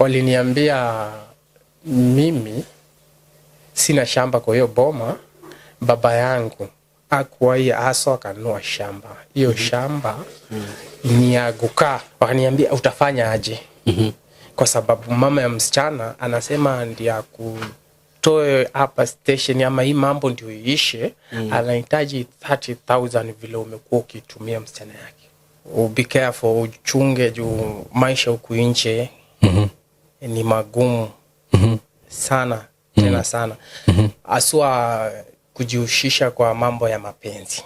Waliniambia mimi sina shamba kwa hiyo boma, baba yangu akuwahi haswa akanunua shamba hiyo. Shamba ni ya kukaa. Wakaniambia, "Utafanya aje?" Kwa sababu mama ya msichana anasema ndiye akutoe hapa station ama hii mambo ndio iishe, anahitaji 30,000 vile umekuwa ukitumia msichana yake. Be careful, uchunge juu maisha huku nje ni magumu sana tena sana, haswa kujihusisha kwa mambo ya mapenzi.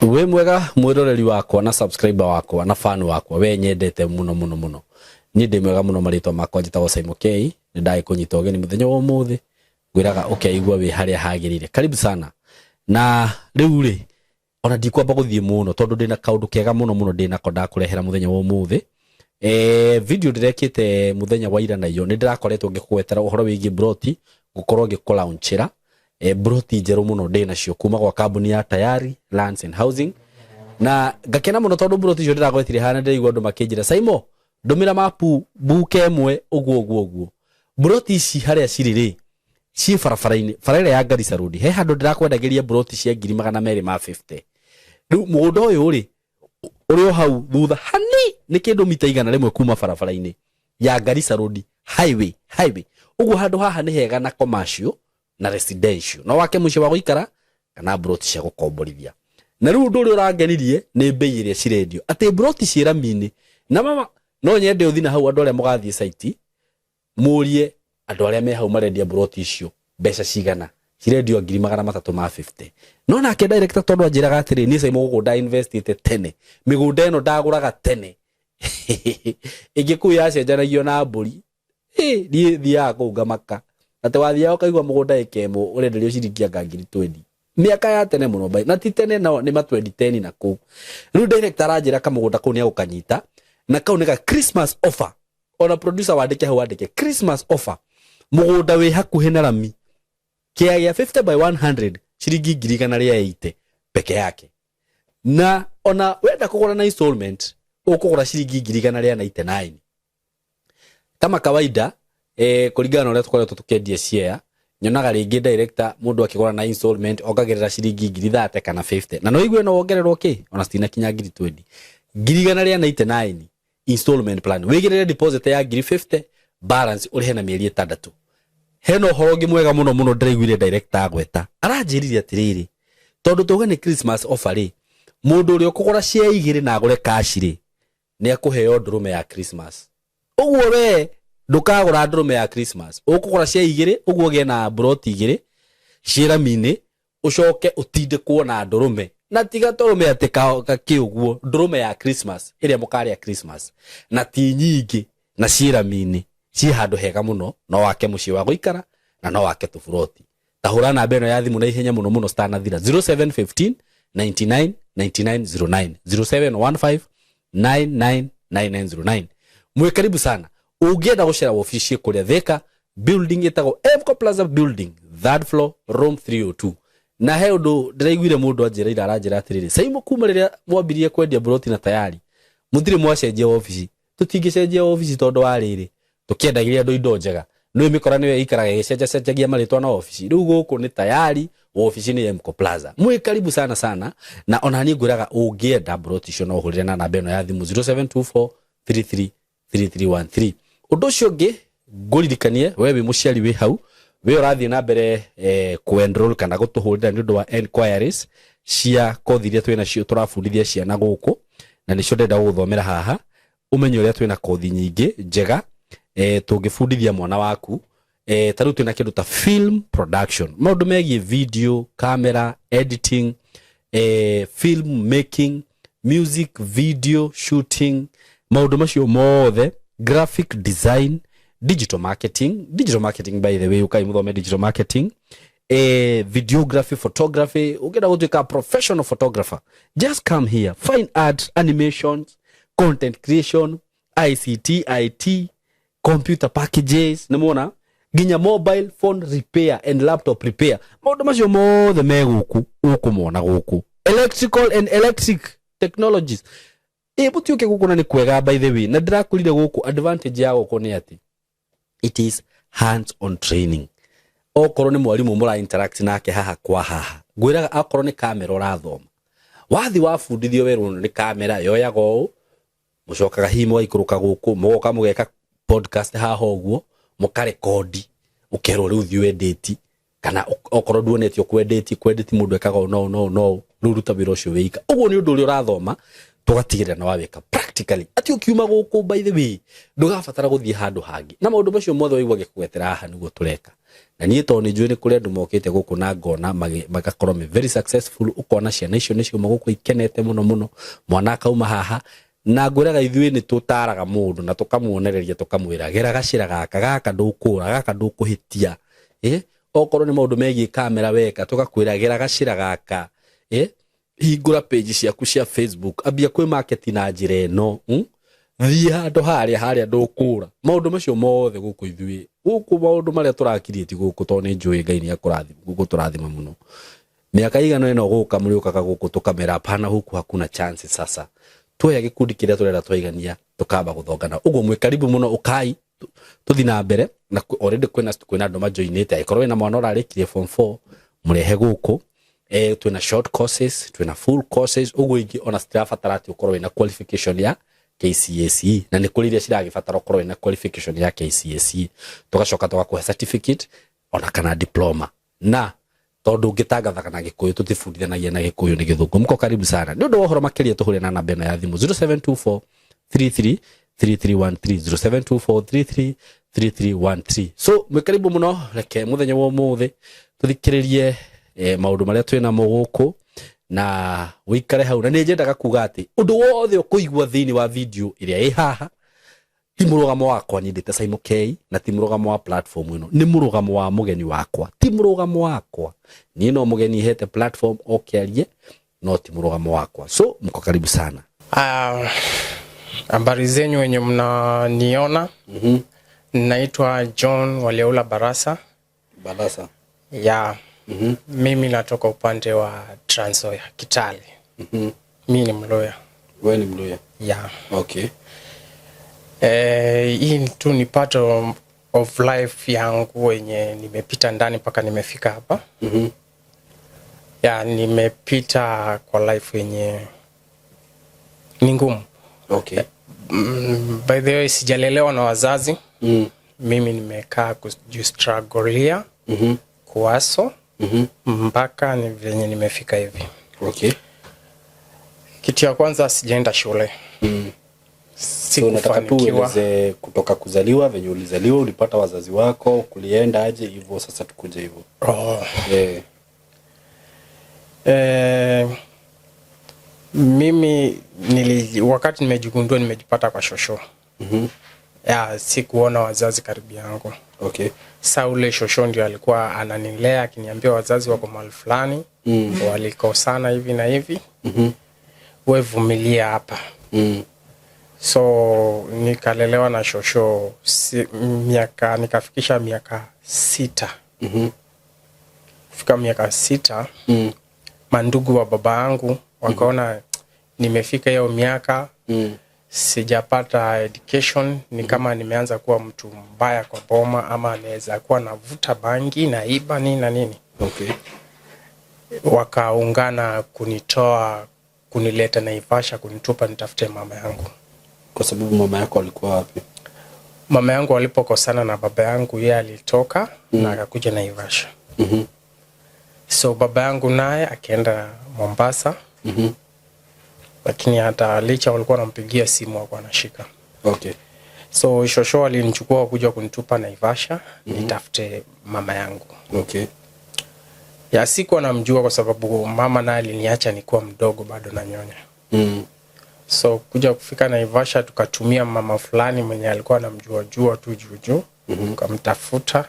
Wĩ mwega mwĩroreri wakwa na subscriber wakwa na fan wakwa, we nyendete muno muno muno. Niĩ ndĩ mwega mũno, marĩtwa makwa njĩtagwo Simon K. Nĩ ndagĩkũnyita ũgeni mũthenya wa ũmũthĩ, ngwĩraga ũkeigua wĩ harĩa hagĩrĩire. Karibu sana. Na rĩu rĩ, ona ndikwamba gũthiĩ mũno tondũ ndĩna kaũndũ kega mũno mũno ndĩnako ndakũrehera mũthenya wa ũmũthĩ. Video ndĩrekĩte mũthenya wa ira na iyo nĩ ndĩrakoretwo ngĩkũgwetera ũhoro wĩgiĩ broti gũkorwo ngĩkũlaunchĩra broti njerũ mũno ndĩnacio kuma gwa kambuni ya Tayari Lands and Housing, na ngakena mũno tondũ broti icio ndĩragwetire hana ndĩraigua andũ makĩnjĩra, "Saimo, ndũmĩra mapu buke ĩmwe ũguo ũguo ũguo." Broti ici harĩa cirĩ rĩ, ciĩ barabara-inĩ, bara ĩrĩa ya Garissa Road. He handũ ndĩrakwendagĩria broti cia 250,000. Rĩu mũgũnda ũyũ rĩ, ũrĩ o hau thutha hani, nĩ kĩndũ mita 100 kuma barabara-inĩ ya Garissa Road highway highway ũguo. Handũ haha nĩ hega na commercial na residential, no wake mũciĩ wa gũikara kana broti cia gũkomborithia. Na rĩu ũndũ ũrĩa ũrangenirie nĩ mbei ĩrĩa cirendio, atĩ broti ciĩ rami-inĩ. Na mama no nyende ũthi na hau, andũ arĩa mũgathiĩ site mũrie andũ arĩa me hau marendia broti icio mbeca cigana cirendio, 350,000. No nake director tondũ anjĩraga atĩrĩ, "Niĩ Saimo gũkũ nda investite tene, mĩgũnda ĩno ndagũraga tene ĩngĩ kũu yacenjanagio na mbũri." Niĩ thiaga kũu ngamaka atĩ wathiaga ũkaigua mũgũnda ĩka ĩmwe ũrenderio ciringi anga 20,000 mĩaka ya tene mũno bai, na ti tene no nĩ ma 2010 na kũu. Rĩu director aranjĩra kamũgũnda kũu nĩ agũkanyita na kau nĩ ka Christmas offer. Ona producer wandĩke hau, wandĩke Christmas offer, mũgũnda wĩ hakuhĩ na rami, kĩa gĩa 50 by 100, ciringi 180,000 peke yake. Na ona wenda kũgũra na installment, ũkũgũra ciringi 199,000 kama kawaida. Kũringana na ũrĩa tũkoretwo tũkĩendia share, nyonaga rĩngĩ director mũndũ akĩgũra na installment ongagĩrĩra ciringi 30,000 kana 50, na no igue no wongererwo kĩ ona citinakinya 20,000. 199,000 installment plan, wĩigĩrĩre deposit ya 50,000, balance ũrĩhe na mĩeri 6. Hena ũhoro ũngĩ mwega mũno mũno ndĩraiguire director agweta. Aranjĩrire atĩrĩrĩ, tondũ tuge nĩ Christmas offer rĩ, mũndũ ũrĩa ũkũgũra cia igĩrĩ na agũre cash rĩ, nĩ akũheo ndũrũme ya Christmas. Ũguo we ndũkagũra ndũrũme ya Christmas, ũkũgũra cia igĩrĩ, ũguo ũgĩe na broti igĩrĩ ciĩ rami-inĩ, ũcoke ũtindĩkwo na ndũrũme, na tiga tũrũme atĩ kakĩ ũguo, ndũrũme ya Christmas ĩrĩa mũkarĩa Christmas, na ti nyingĩ, na ciĩ rami-inĩ, ciĩ handũ hega mũno, no wake mũciĩ wa gũikara na no wake tũburoti. Ta hũra namba ĩno ya thimũ na ihenya mũno mũno citanathira, 0715 99 9909, 0715 999909. Mwĩ karibu sana. Ũngĩenda gũcera wobici kũrĩa Thika, building ĩtagwo Emco Plaza building, third floor, room 302. Na he ũndũ ndĩraiguire mũndũ anjĩra ira, aranjĩra atĩrĩrĩ, "Saimo, kuma rĩrĩa mwambirie kwendia broti na Tayari mũtirĩ mwacenjia wobici." Tũtingĩcenjia wobici tondũ wa rĩrĩ, tũkĩendagĩria andũ indo njega. Nĩ mĩkora nĩyo ĩikaraga ĩgĩcenjacenjagia marĩtwa na obici. Rĩu gũkũ nĩ Tayari, wobici nĩ Emco Plaza. Mwĩ karibu sana sana. Na ona niĩ ngwĩraga ũngĩenda broti icio no ũhũrĩre na namba ĩno ya thimũ, 0724 33 3313. Ũndũ ũcio ũngĩ ngũririkanie, we wĩ mũciari wĩ hau, we ũrathiĩ na mbere kũ-enroll kana gũtũhũrĩra nĩ ũndũ wa enquiries cia kothi iria twĩ nacio tũrabundithia ciana gũkũ, na nĩcio ndĩrenda gũgũthomera haha ũmenye ũrĩa twĩna kothi nyingĩ njega tũngĩbundithia mwana waku. Ta rĩu twĩna kĩndũ ta film production, maũndũ megiĩ video camera editing, film making, music video shooting, maũndũ macio mothe, graphic design, digital marketing. Digital marketing, by the way, ukai muthome digital marketing, videography, photography. Ũngĩenda gũtuĩka professional photographer, just come here. Fine art, animations, content creation, ICT, IT, computer packages, nĩ muona Nginya mobile phone repair and laptop repair, maũndũ macio mothe me gũkũ, ũkũmona gũkũ. Electrical and electric technologies, ĩ mũtiũke gũkũ na nĩ kwega. By the way, na ndĩrakwĩrire gũkũ advantage ya gũkũ nĩ atĩ it is hands on training. Okorwo nĩ mwarimũ mũra interact nake haha kwa haha, ngwĩraga akorwo nĩ kamera ũrathoma, wathi wabundithio werwo nĩ kamera yoyaga ũũ, mũcokaga hihi mũgaikũrũka gũkũ, mũgoka mũgeka podcast haha ũguo, mũkarekondi, ũkerwo rĩu thiĩ wendĩti, kana okorwo nduonetio kwendĩti kwendĩti mũndũ ekaga ũũ no no no, rĩu ruta wĩra ũcio wĩika ũguo. Nĩ ũndũ ũrĩa ũrathoma tũgatigĩrĩra na wawĩka practically, atĩ ũkiuma gũkũ, by the way, ndũgabatara gũthiĩ handũ hangĩ. Na maũndũ macio mothe waigua ngĩkũgwetera haha nĩguo tũreka. Na niĩ tondũ nĩ njũĩ nĩ kũrĩ andũ mokĩte gũkũ na ngona magakorwo me very successful, ũkona ciana icio nĩ ciauma gũkũ ikenete mũno mũno, mwana akauma haha. Na ngwĩraga ithuĩ nĩ tũtaraga mũndũ na tũkamuonereria, tũkamwĩra gera gacĩra gaka, gaka ndũkũra, gaka ndũkũhĩtia. Okorwo nĩ maũndũ megiĩ kamera weka, tũgakwĩra gera gacĩra gaka, hingũra page ciaku cia Facebook, ambia kwĩ market na njĩra ĩno, Thiĩ handũ harĩa harĩa ndũkũra. Maũndũ macio mothe gũkũ ithuĩ gũkũ, maũndũ marĩa tũrakiriĩti gũkũ, tondũ nĩ njũĩ Ngai nĩ gũtũrathima mũno. Mĩaka igana ĩno gũka mũrĩũkaga gũkũ tũkamera hapana, huku hakuna chance. Sasa tuoya gĩkundi kĩrĩa tũrenda twaigania, tũkamba gũthongana ũguo. Mwĩ karibu mũno, ũkai tũthi na mbere. Na already kwĩna andũ majoinĩte. Angĩkorwo wĩna mwana ũrarĩkirie form 4, mũrehe gũkũ. Twĩna short courses, twĩna full courses, ũguo ingĩ ona citirabatara atĩ ũkorwo wĩna qualification ya KCSE, na nĩ kũrĩ iria ciragĩbatara ũkorwo wĩna qualification ya KCSE, tũgacoka tũgakũhe certificate ona kana diploma. Na tondũ ũngĩtangathaga na Gĩkũyũ, tũtibundithanagia na Gĩkũyũ, nĩ Gĩthũngũ. Mko karibu sana. Nĩ ũndũ wa ũhoro makĩria, tũhũre na namba ĩno ya thimũ 0724 33 3313, 0724 33 3313. So mwĩ karibu mũno. Reke mũthenya wa ũmũthĩ tũthikĩrĩrie maũndũ marĩa twĩ namo gũkũ, na wĩikare hau. Na nĩ nyendaga kuga atĩ ũndũ wothe ũkũigua thĩinĩ wa video ĩrĩa ĩ haha ti mũrũgamo wakwa niĩ ndĩte Simon K, na ti mũrũgamo wa platform ĩno, nĩ mũrũgamo wa mũgeni wakwa, ti mũrũgamo wakwa niĩ. No mũgeni hete platform oke arie, no ti mũrũgamo wakwa. So mko karibu sana. Habari zenyu wenye mnaniona. Naitwa John Waliaula Barasa. Barasa. Ya, mimi natoka upande wa Trans Nzoia, Kitale. Mi ni Mluya. Wewe ni Mluya? Ya. Okay. Hii tu ni part of life yangu wenye nimepita ndani mpaka nimefika hapa. Ya, nimepita kwa life yenye ni ngumu. By the way, sijalelewa na wazazi. Mimi nimekaa kujistrugglia, kuhustle mpaka ni venye nimefika hivi. Kitu ya kwanza, sijaenda shule. So nataka tu Sikufanikiwa. Ueleze kutoka kuzaliwa, venye ulizaliwa, ulipata wazazi wako, kulienda aje hivyo, sasa tukuje hivyo. Oh. Mimi wakati nimejigundua, nimejipata kwa shosho. Ya, sikuona wazazi karibu yangu. Sa ule shosho ndio alikuwa ananilea, akiniambia wazazi wako mahali fulani, walikosana hivi na hivi, we vumilia hapa. So nikalelewa na shosho miaka, nikafikisha miaka 6. Kufika miaka 6, mandugu wa baba yangu wakaona nimefika hiyo miaka, sijapata education, ni kama nimeanza kuwa mtu mbaya kwa boma, ama naweza kuwa navuta bangi, naiba, nini na nini. Wakaungana kunitoa, kunileta Naivasha, kunitupa nitafute mama yangu. Kwa sababu mama yako alikuwa wapi? Mama yangu walipokosana na baba yangu, yeye alitoka na akakuja Naivasha. So baba yangu naye akaenda Mombasa, lakini hata licha walikuwa wanampigia simu, hakuwa anashika. So shosho alinichukua kuja kunitupa Naivasha nitafute mama yangu. Ya, sikuwa namjua kwa sababu mama naye aliniacha nikuwa mdogo, bado nanyonya. So kuja kufika Naivasha, tukatumia mama fulani mwenye alikuwa anamjua jua tu juu juu, tukamtafuta,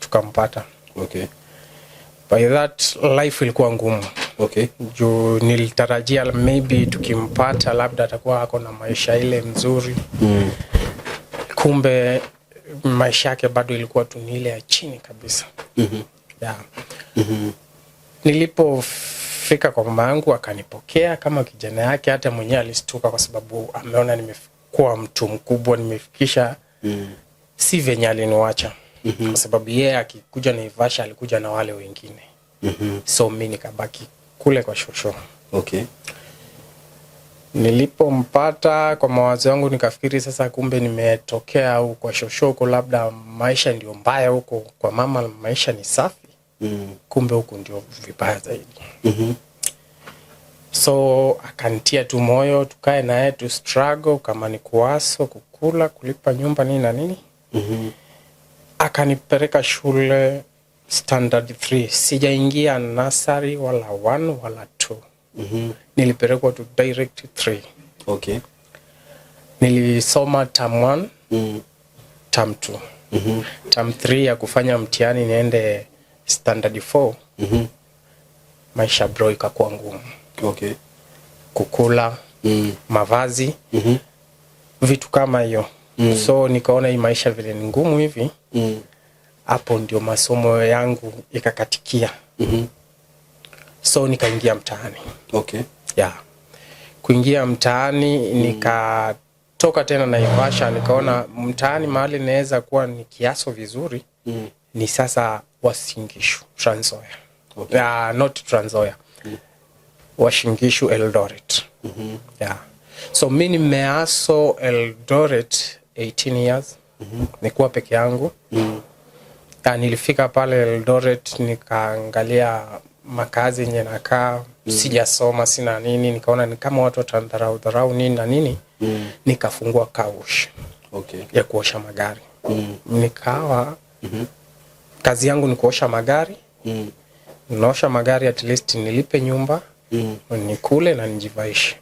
tukampata. By that life ilikuwa ngumu juu nilitarajia maybe tukimpata labda atakuwa ako na maisha ile mzuri. Kumbe Maisha yake bado ilikuwa tu ni ile ya chini kabisa. Yeah. Nilipofika kwa mama yangu akanipokea kama kijana yake, hata mwenyewe alistuka kwa sababu ameona nimekuwa mtu mkubwa, nimefikisha si venye aliniwacha, kwa sababu yeye akikuja Naivasha alikuja na wale wengine. So mi nikabaki kule kwa shosho. Nilipompata, kwa mawazo yangu nikafikiri sasa kumbe nimetokea au kwa shosho huko labda maisha ndio mbaya, huko kwa mama maisha ni safi. Kumbe huku ndio vibaya zaidi. So akantia tu moyo tukae naye tu struggle, kama ni kuwaso, kukula, kulipa nyumba, nini na nini. Akanipeleka shule standard 3. Sijaingia nursery wala 1 wala 2. Nilipelekwa tu direct 3. Nilisoma term 1, term 2. Term 3 ya kufanya mtihani niende standard 4, maisha bro ikakuwa ngumu. Kukula, mavazi, vitu kama hiyo. So nikaona hii maisha vile ni ngumu hivi, hapo ndio masomo yangu ikakatikia. So nikaingia mtaani. Yeah. Kuingia mtaani, nikatoka tena Naivasha, nikaona mtaani mahali naweza kuwa nikiaso vizuri ni sasa Uasin Gishu, Trans Nzoia. Not Trans Nzoia. Uasin Gishu, Eldoret. Yeah. So mi nimeaso Eldoret 18 years. Nikuwa peke yangu. Nilifika pale Eldoret nikaangalia makazi yenye nakaa, sijasoma, sina nini, nikaona ni kama watu watandharau dharau nini na nini. Nikafungua car wash ya kuosha magari. Nikawa kazi yangu ni kuosha magari. Naosha magari at least nilipe nyumba, nikule na nijivaishe.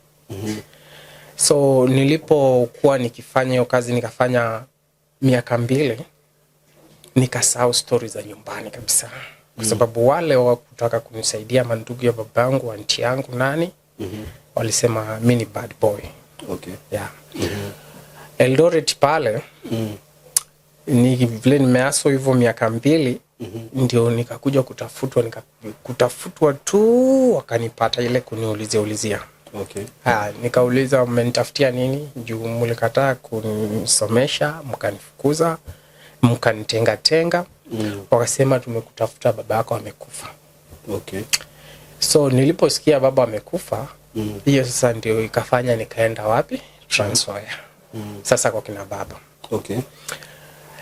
So nilipokuwa nikifanya hiyo kazi, nikafanya miaka 2, nikasahau stori za nyumbani kabisa, kwa sababu wale wa kutaka kunisaidia, mandugu ya babangu, auntie yangu, nani, walisema mi ni bad boy. Yeah. Eldoret pale ni vile nimeaso hivyo miaka 2, ndio nikakuja kutafutwa, kutafutwa tu wakanipata, ile kuniulizia ulizia. Nikauliza, mmenitafutia nini? Juu mlikataa kunisomesha, mkanifukuza, mkanitenga tenga. Wakasema tumekutafuta, baba yako amekufa. So niliposikia baba amekufa, hiyo sasa ndio ikafanya nikaenda wapi? Trans Nzoia. Sasa kwa kina baba.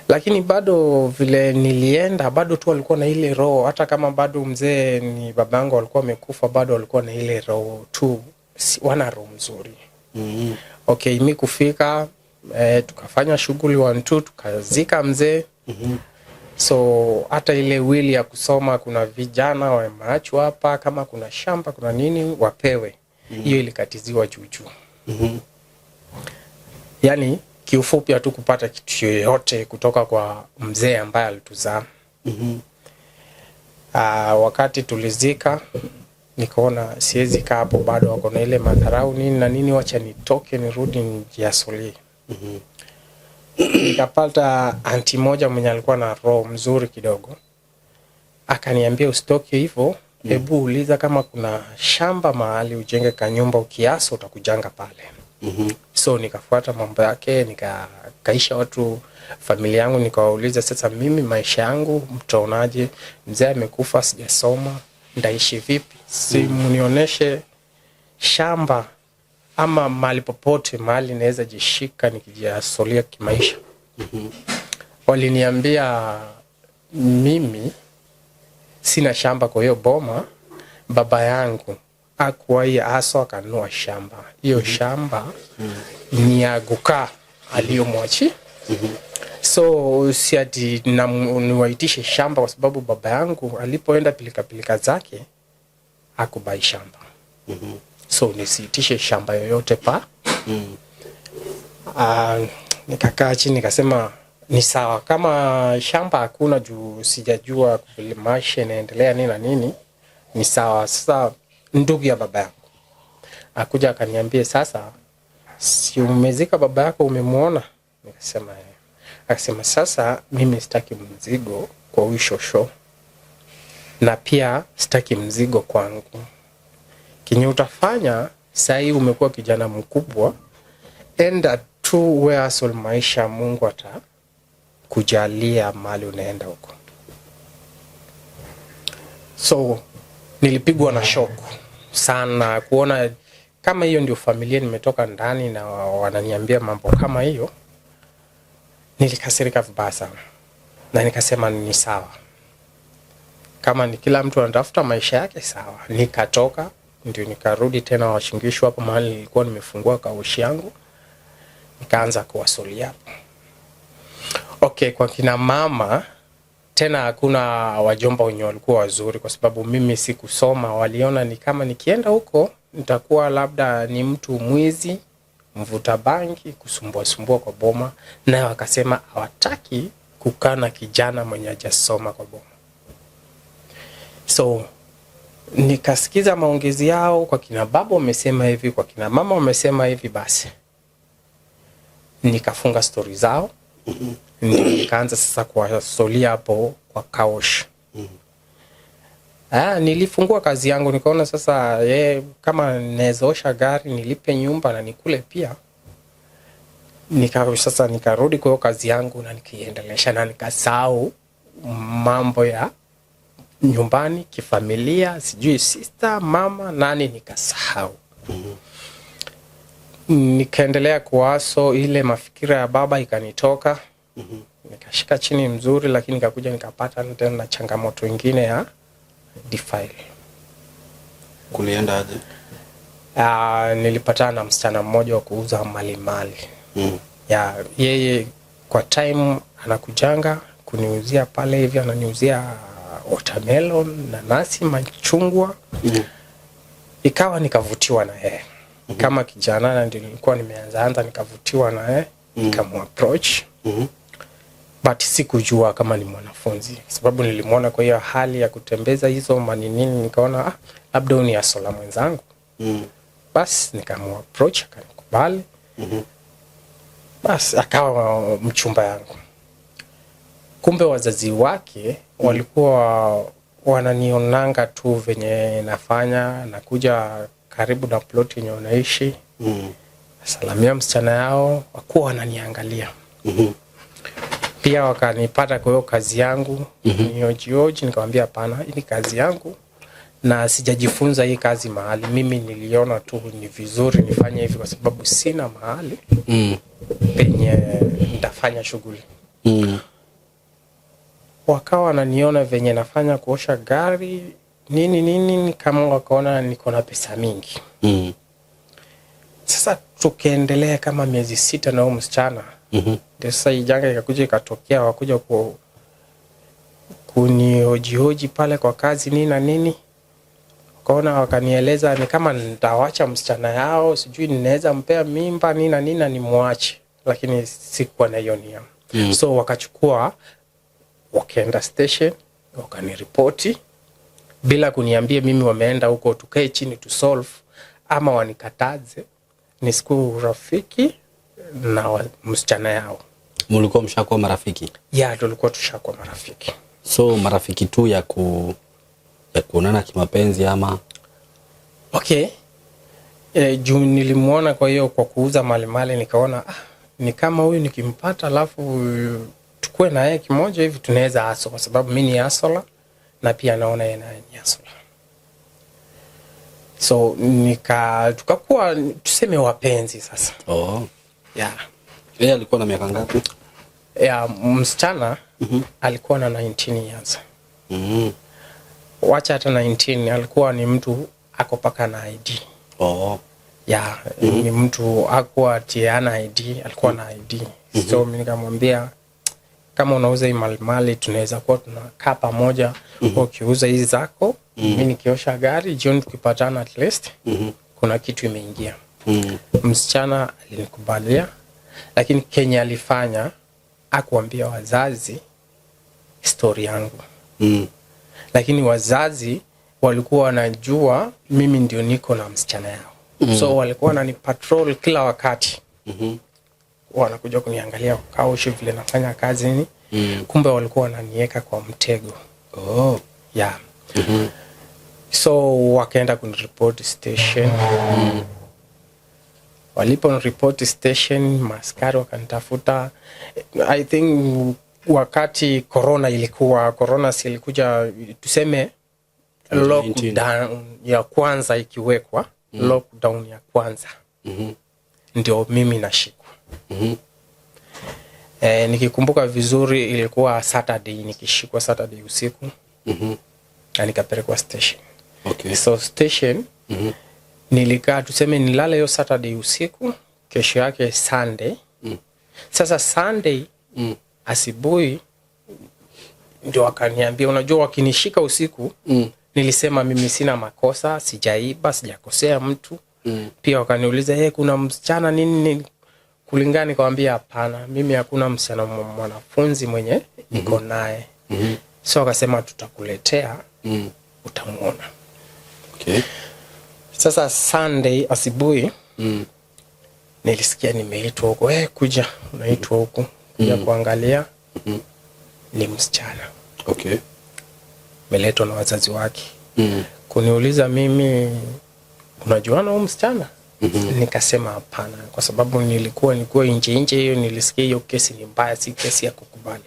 Lakini bado vile nilienda, bado tu walikuwa na ile roho, hata kama bado mzee ni babangu walikuwa wamekufa, bado walikuwa na ile roho tu, si, wana roho mzuri. Okay, mi kufika, tukafanya shughuli one two, tukazika mzee. So hata ile will ya kusoma, kuna vijana wameachwa hapa, kama kuna shamba, kuna nini, wapewe, hiyo ilikatiziwa juu juu. Yani kiufupi hatu kupata kitu yoyote kutoka kwa mzee ambaye alituzaa. Wakati tulizika, nikaona siwezi kaa hapo, bado wako na ile madharau nini na nini, wacha nitoke nirudi nijiasolie. Nikapata auntie moja mwenye alikuwa na roho mzuri kidogo, akaniambia usitoke hivyo, hebu uliza kama kuna shamba mahali ujenge kanyumba, ukiaso utakujanga pale. So nikafuata mambo yake, nikakaisha watu familia yangu, nikawauliza sasa, mimi maisha yangu mtaonaje? Mzee amekufa, sijasoma, ndaishi vipi? Si mnionyeshe shamba ama mahali popote mahali naweza jishika nikijiasolia kimaisha. Waliniambia mimi sina shamba kwa hiyo boma, baba yangu akuwahi aso akanunua shamba, hiyo shamba ni ya guka aliyomwachi. So si ati niwaitishe shamba, kwa sababu baba yangu alipoenda pilikapilika zake akubai shamba, so nisiitishe shamba yoyote pa. Nikakaa chini nikasema ni sawa, kama shamba hakuna juu sijajua vile maisha inaendelea nini na nini, ni sawa. Sasa ndugu ya baba yangu akuja akaniambia, sasa si umezika baba yako, umemuona? Nikasema eh. Akasema sasa mimi sitaki mzigo kwa huyu shosho na pia sitaki mzigo kwangu. Kenye utafanya sahii, umekuwa kijana mkubwa, enda tu we hustle maisha, Mungu atakujalia mahali unaenda huko. So nilipigwa na shock sana kuona kama hiyo ndio familia nimetoka ndani na wananiambia mambo kama hiyo. Nilikasirika vibaya sana na nikasema ni sawa, kama ni kila mtu anatafuta maisha yake sawa. Nikatoka ndio nikarudi tena Uasin Gishu, hapo mahali nilikuwa nimefungua car wash yangu, nikaanza kuhustle hapo. Okay, kwa kina mama tena hakuna wajomba wenye walikuwa wazuri, kwa sababu mimi sikusoma. Waliona ni kama nikienda huko nitakuwa labda ni mtu mwizi, mvuta bangi, kusumbua sumbua kwa boma, naye wakasema hawataki kukaa na kijana mwenye hajasoma kwa boma. So nikasikiza maongezi yao, kwa kina baba wamesema hivi, kwa kina mama wamesema hivi, basi nikafunga stori zao, ndio nikaanza sasa kuwahustlia hapo kwa car wash. Ah, nilifungua kazi yangu nikaona sasa kama naweza osha gari nilipe nyumba na nikule pia. Sasa nikarudi kwa hiyo kazi yangu na nikiendelesha na nikasahau mambo ya nyumbani, kifamilia, sijui sister, mama, nani, nikasahau. Nikaendelea kuhustle, ile mafikira ya baba ikanitoka. Nikashika chini mzuri, lakini nikakuja nikapata tena na changamoto ingine ya defile. Kulienda aje? Nilipatana na msichana mmoja wa kuuza malimali. Ya yeye kwa time anakujanga kuniuzia pale hivi, ananiuzia watermelon, nanasi, machungwa. Ikawa nikavutiwa na yeye kama kijana, na ndio nilikuwa nimeanza anza, nikavutiwa na yeye, nikamu-approach, but sikujua kama ni mwanafunzi, kwa sababu nilimwona kwa hiyo hali ya kutembeza hizo maninini, nikaona ah, labda huyu ni hustler mwenzangu. Bas nikamu-approach akanikubali. Bas akawa mchumba yangu. Kumbe wazazi wake walikuwa wananionanga tu venye nafanya, nakuja karibu na plot yenye wanaishi, salamia msichana yao, wakuwa wananiangalia. Pia wakanipata kwa hiyo kazi yangu, niojioji, nikamwambia hapana, hii ni kazi yangu na sijajifunza hii kazi mahali. Mimi niliona tu ni vizuri nifanye hivi kwa sababu sina mahali penye nitafanya shughuli. Wakawa wananiona venye nafanya kuosha gari nini nini, kama wakaona niko na pesa mingi. Sasa tukaendelea kama miezi 6 na huyo msichana, ndio sasa hii janga ikakuja ikatokea, wakuja kunihojihoji pale kwa kazi nini na nini, wakaona wakanieleza ni kama nitawacha msichana yao, sijui ninaweza mpea mimba nini na nini na nimwache, lakini sikuwa na hiyo nia. So wakachukua wakaenda station wakaniripoti bila kuniambia mimi wameenda huko tukae chini tu solve ama wanikataze nisikuwe urafiki na msichana yao. Mlikuwa mshakuwa marafiki? Ya, tulikuwa tushakuwa marafiki. So marafiki tu ya kuonana kimapenzi ama? Okay. Juu nilimuona kwa hiyo kwa kuuza malimali, nikaona ni kama huyu nikimpata alafu tukue na yeye kimoja hivi tunaweza hustle, kwa sababu mi ni hustler na pia naona yeye naye ni hustler. So tukakuwa tuseme wapenzi sasa. Yeah. Yeye alikuwa na miaka ngapi? Ya, msichana alikuwa na 19 years. Wacha hata 19, alikuwa ni mtu ako paka na ID. Ya, ni mtu akuwa ati hana ID, alikuwa na ID. So mimi nikamwambia kama unauza hii malimali tunaweza kuwa tunakaa pamoja, ukiuza hizi zako, mimi nikiosha gari, jioni tukipatana at least kuna kitu imeingia. Msichana alinikubalia, lakini kenye alifanya akuambia wazazi story yangu. Lakini wazazi walikuwa wanajua mimi ndio niko na msichana yao. So walikuwa wanani patrol kila wakati. Wanakuja kuniangalia kaushi vile nafanya kazi nini. Kumbe walikuwa wananiweka kwa mtego. Oh. Yeah. So wakaenda kuniripoti station. Waliponiripoti station, maskari wakanitafuta. I think wakati corona ilikuwa, corona si ilikuja, tuseme 2019. Lockdown ya kwanza ikiwekwa, lockdown ya kwanza ndio mimi nashikwa. Nikikumbuka vizuri ilikuwa Saturday, nikishikwa Saturday usiku na nikapelekwa station. So station nilikaa, tuseme nilala hiyo Saturday usiku, kesho yake Sunday. Sasa Sunday asubuhi ndio wakaniambia, unajua wakinishika usiku nilisema mimi sina makosa, sijaiba, sijakosea mtu. Pia wakaniuliza, hey, kuna msichana nini nini kulingana, nikawambia hapana, mimi hakuna msichana mwanafunzi mwenye niko naye. So wakasema tutakuletea, utamwona. Sasa Sunday asubuhi nilisikia nimeitwa huko, hey, kuja, unaitwa huku, kuja kuangalia. Ni msichana meletwa na wazazi wake kuniuliza mimi, unajuana huyu msichana? Nikasema hapana, kwa sababu nilikuwa nje nje hiyo, nilisikia hiyo kesi ni mbaya, si kesi ya kukubali.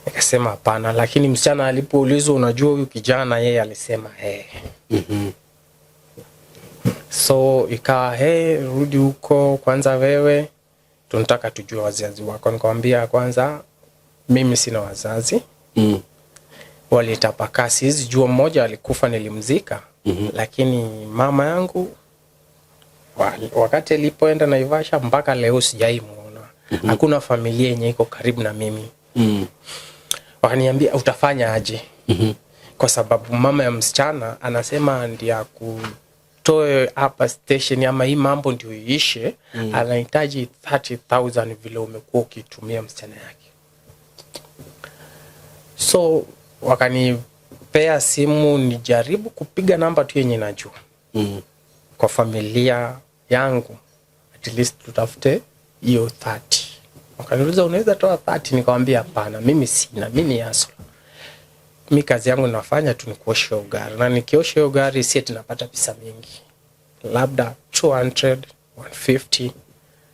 Nikasema hapana, lakini msichana alipoulizwa, unajua huyu kijana, yeye alisema hey. So ikawa, hey, rudi huko kwanza, wewe tunataka tujue wazazi wako. Nikamwambia kwanza mimi sina wazazi, walitapakaa, siwezi jua. Mmoja alikufa nilimzika, lakini mama yangu wakati alipoenda Naivasha mpaka leo sijaimuona. Hakuna familia yenye iko karibu na mimi. Wakaniambia utafanya aje? Kwa sababu mama ya msichana anasema ndiye akutoe hapa station ama hii mambo ndio iishe, anahitaji 30,000 vile umekuwa ukitumia msichana yake. So wakanipea simu nijaribu kupiga namba tu yenye najua kwa familia yangu, at least tutafute hiyo 30. Wakaniuliza unaweza toa 30? Nikamwambia hapana, mimi sina, mimi ni hustler. Mi kazi yangu nafanya tu ni kuosha hiyo gari, na nikiosha hiyo gari si ati napata pesa mingi, labda 200, 150,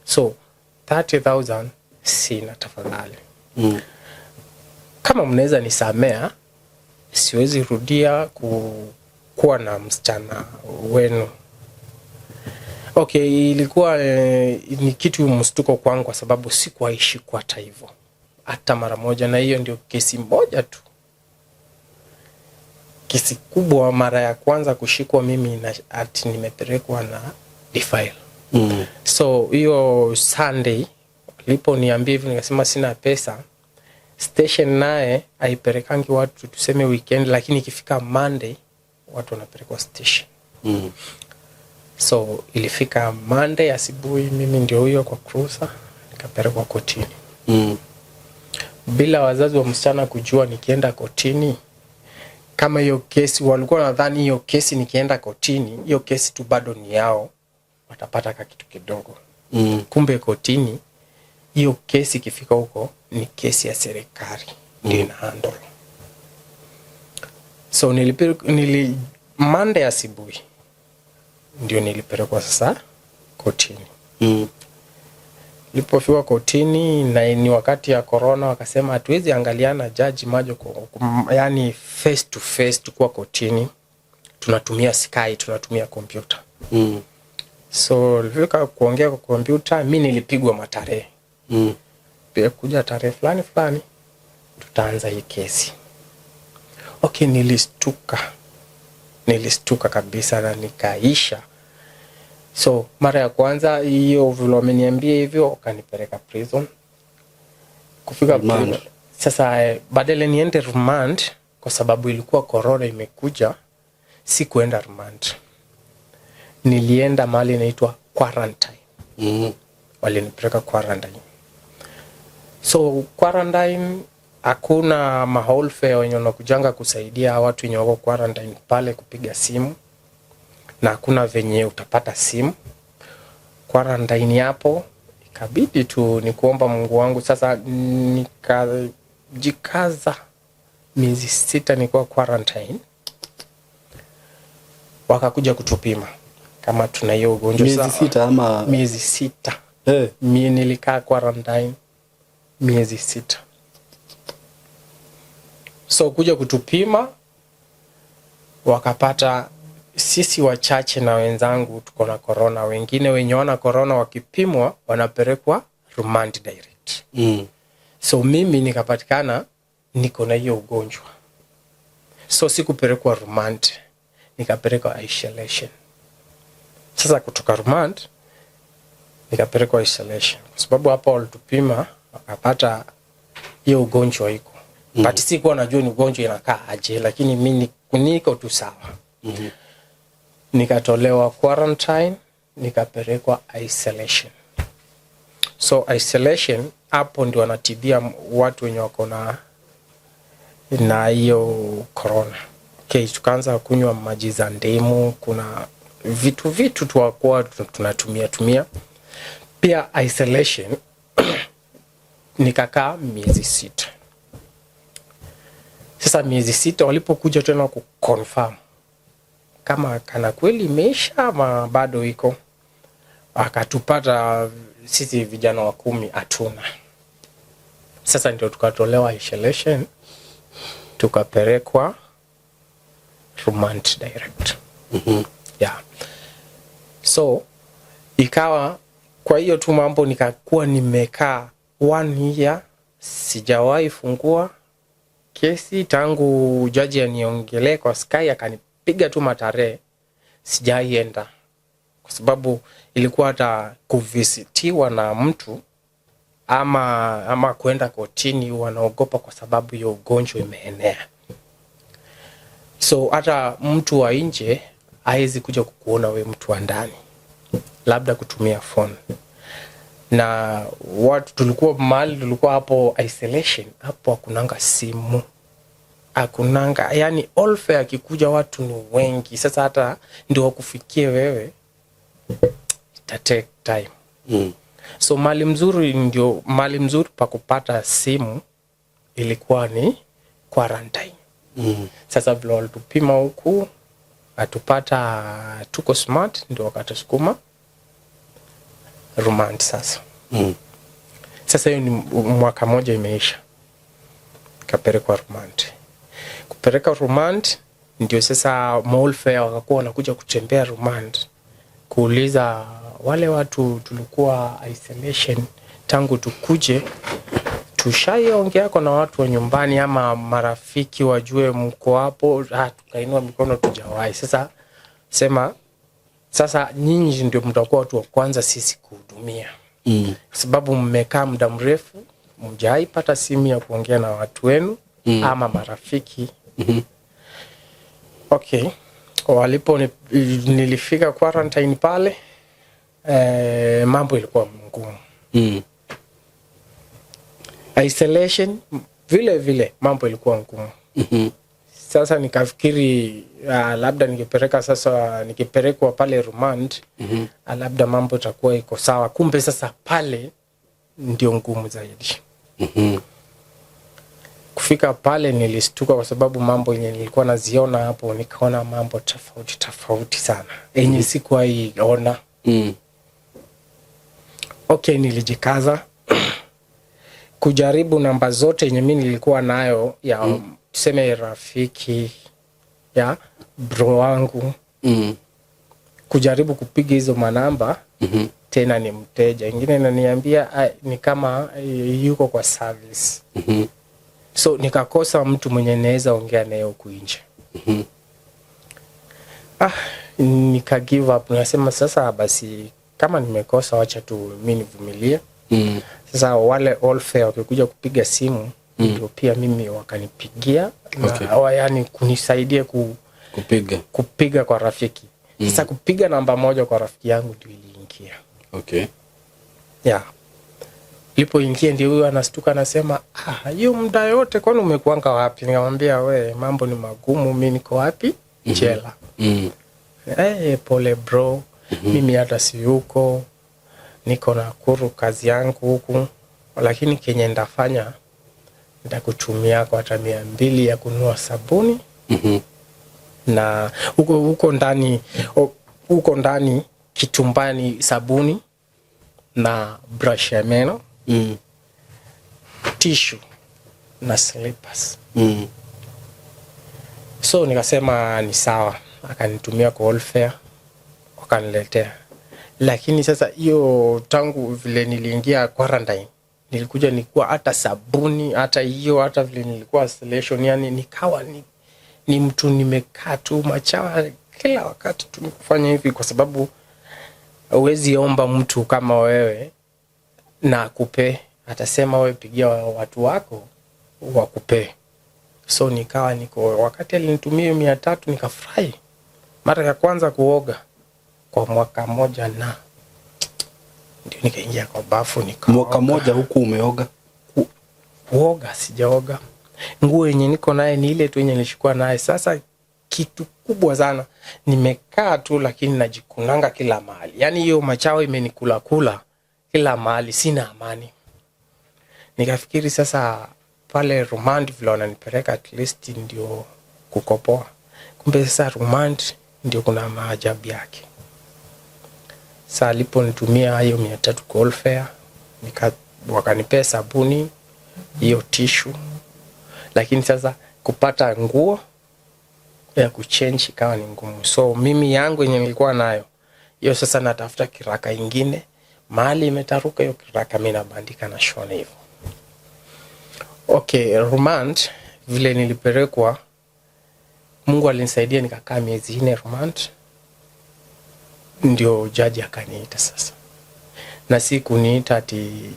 so 30,000 sina, tafadhali kama mnaweza nisamea, siwezi rudia kuwa na msichana wenu. Okay, ilikuwa ni kitu mshtuko kwangu kwa sababu sikuwahi shikwa hata hivyo hata mara moja, na hiyo ndio kesi moja tu, kesi kubwa, mara ya kwanza kushikwa mimi na ati nimepelekwa na defile. So hiyo Sunday waliponiambia hivi, nikasema sina pesa. Station naye haipelekangi watu tuseme weekend, lakini ikifika Monday watu wanapelekwa station. So ilifika Monday asubuhi, mimi ndio huyo kwa cruiser nikapelekwa kotini bila wazazi wa msichana kujua. Nikienda kotini, kama hiyo kesi walikuwa nadhani hiyo kesi nikienda kotini, hiyo kesi tu bado ni yao, watapata ka kitu kidogo. Kumbe kotini hiyo kesi ikifika huko ni kesi ya serikali ndio ina handle. So Monday asubuhi ndio nilipelekwa sasa kotini. Nilipofika kotini, na ni wakati ya corona, wakasema hatuwezi angaliana jaji macho yani face to face tukuwa kotini, tunatumia Skype, tunatumia kompyuta. So nilifika kuongea kwa kompyuta, mi nilipigwa matarehe, pia kuja tarehe fulani fulani tutaanza hii kesi. Okay, nilistuka, nilistuka kabisa na nikaisha. So mara ya kwanza hiyo vile wameniambia hivyo, wakanipeleka prison. Kufika Remand. prison, sasa badala niende remand, kwa sababu ilikuwa corona imekuja, si kuenda remand, nilienda mahali inaitwa quarantine. Walinipeleka quarantine. So quarantine hakuna mawelfare wenye wanakujanga kusaidia watu wenye wako quarantine pale kupiga simu, na hakuna venye utapata simu quarantine hapo. Kabidi tu ni kuomba Mungu wangu. Sasa nikajikaza miezi 6 nikuwa quarantine, wakakuja kutupima kama tuna hiyo ugonjwa. Miezi 6 ama Miezi 6. Mie nilikaa quarantine miezi 6. So kuja kutupima wakapata sisi wachache na wenzangu tuko na corona, wengine wenye wana corona wakipimwa wanapelekwa remand direct. So mimi nikapatikana niko na hiyo ugonjwa, so sikupelekwa remand, nikapelekwa isolation. Sasa kutoka remand nikapelekwa isolation, kwa sababu hapa walitupima wakapata hiyo ugonjwa iko. But sikuwa najua ni ugonjwa inakaa aje, lakini mi niko tu sawa. Nikatolewa quarantine nikapelekwa isolation. So isolation hapo ndio wanatibia watu wenye wako na hiyo corona. Okay, tukaanza kunywa maji za ndimu, kuna vitu tuwakuwa tunatumia tumia. Pia isolation nikakaa miezi 6. Sasa miezi 6 walipokuja tena kuconfirm kama kana kweli imeisha ama bado iko, akatupata sisi vijana wa 10 hatuna. Sasa ndio tukatolewa isolation tukapelekwa remand direct. Yeah. So ikawa kwa hiyo tu mambo, nikakuwa nimekaa 1 year sijawahi fungua kesi tangu jaji aniongelee kwa Sky akanipiga tu matarehe, sijaienda kwa sababu ilikuwa hata kuvisitiwa na mtu ama kwenda kotini wanaogopa kwa sababu hiyo ugonjwa imeenea. So hata mtu wa nje haezi kuja kukuona we mtu wa ndani, labda kutumia phone. Na watu tulikuwa mahali tulikuwa hapo isolation, hapo hakunanga simu, hakunanga, yani all akikuja watu ni wengi. Sasa hata ndio wakufikie wewe ita take time. So mali mzuri ndio mali mzuri pa kupata simu ilikuwa ni quarantine. Sasa vile walitupima huku atupata tuko smart, ndio wakatusukuma remand sasa. Sasa hiyo ni mwaka moja imeisha, kapelekwa remand. Kupeleka remand ndio sasa welfare wakakuwa wanakuja kutembea remand kuuliza wale watu tulikuwa isolation tangu tukuje, tushaiongea na watu wa nyumbani ama marafiki wajue mko hapo. Tukainua mikono tujawahi. Sasa sema sasa nyinyi ndio mtakuwa watu wa kwanza sisi kuhudumia. Kwa sababu mmekaa muda mrefu mjaipata simu ya kuongea na watu wenu ama marafiki. Okay, walipo nilifika quarantine pale, mambo ilikuwa ngumu. Isolation vile vile mambo ilikuwa ngumu. Sasa nikafikiri labda nikipeleka sasa nikipelekwa pale remand, labda mambo itakuwa iko sawa. Kumbe sasa pale ndio ngumu zaidi. Kufika pale nilistuka kwa sababu mambo yenye nilikuwa naziona hapo, nikaona mambo tofauti tofauti sana yenye sikuwahi ona. Okay, nilijikaza kujaribu namba zote yenye mi nilikuwa nayo ya tuseme rafiki ya bro wangu, kujaribu kupiga hizo manamba. Tena ni mteja ingine inaniambia ni kama yuko kwa service. So nikakosa mtu mwenye naweza ongea naye huku nje. Nika give up, nasema sasa basi kama nimekosa wacha tu mi nivumilie. Sasa wale welfare wakikuja kupiga simu ndio pia mimi wakanipigia na yani kunisaidia kupiga kupiga kwa rafiki. Sasa kupiga namba moja kwa rafiki yangu ndio iliingia. Yeah. Ilipoingia ndio huyo anastuka anasema, hiyo muda yote kwani umekuanga wapi? Nikamwambia we mambo ni magumu, mimi niko wapi? Jela. Pole bro. Mimi hata si yuko. Niko Nakuru kazi yangu huku, lakini kenye ndafanya nitakutumia kwa hata 200 ya kununua sabuni na huko huko ndani huko ndani kitumbani sabuni na brush ya meno, tissue na slippers. So nikasema ni sawa, akanitumia kwa welfare, wakaniletea. Lakini sasa hiyo tangu vile niliingia quarantine, nilikuja nikuwa hata sabuni hata hiyo hata vile nilikuwa isolation, yani nikawa ni mtu nimekaa tu machawa kila wakati tu kufanya hivi, kwa sababu huwezi omba mtu kama wewe na akupe, atasema wewe pigia watu wako wakupe. So nikawa niko, wakati alinitumia hiyo 300 nikafurahi, mara ya kwanza kuoga kwa mwaka moja, na ndio nikaingia kwa bafu nikaoga. Mwaka moja huku umeoga? Kuoga sijaoga. Nguo yenye niko naye ni ile tu yenye nilishukua naye. Sasa kitu kubwa sana, nimekaa tu lakini najikunanga kila mahali, yaani hiyo machao imenikula kula kila mahali, sina amani. Nikafikiri sasa pale remand vile wananipeleka at least ndio kukopoa, kumbe sasa remand ndio kuna maajabu yake. Sa aliponitumia hiyo 300 kwa welfare, wakanipea sabuni hiyo tissue, lakini sasa kupata nguo ya kuchange ikawa ni ngumu. So mimi yangu yenye nilikuwa nayo hiyo, sasa natafuta kiraka ingine mahali imetaruka hiyo kiraka, mi nabandika na shona hivyo. Okay, remand vile nilipelekwa, Mungu alinisaidia nikakaa miezi 4 remand, ndio jaji akaniita sasa, na si kuniita ati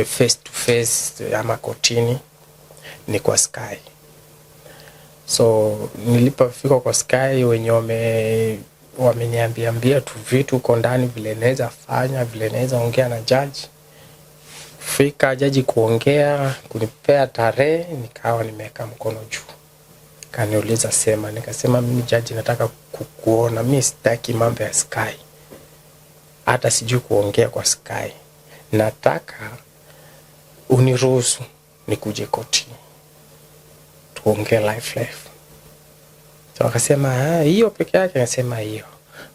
face to face ama kotini, ni kwa Sky. So nilipofika kwa Sky, wenye wameniambia ambia tu vitu huko ndani vile naweza fanya, vile naweza ongea na jaji. Fika jaji kuongea, kunipea tarehe, nikawa nimeweka mkono juu. Kaniuliza sema, nikasema mimi jaji nataka kukuona, mimi sitaki mambo ya Sky, hata sijui kuongea kwa Sky, nataka uniruhusu nikuje kotini tuongee live live. So akasema hiyo peke yake, akasema hiyo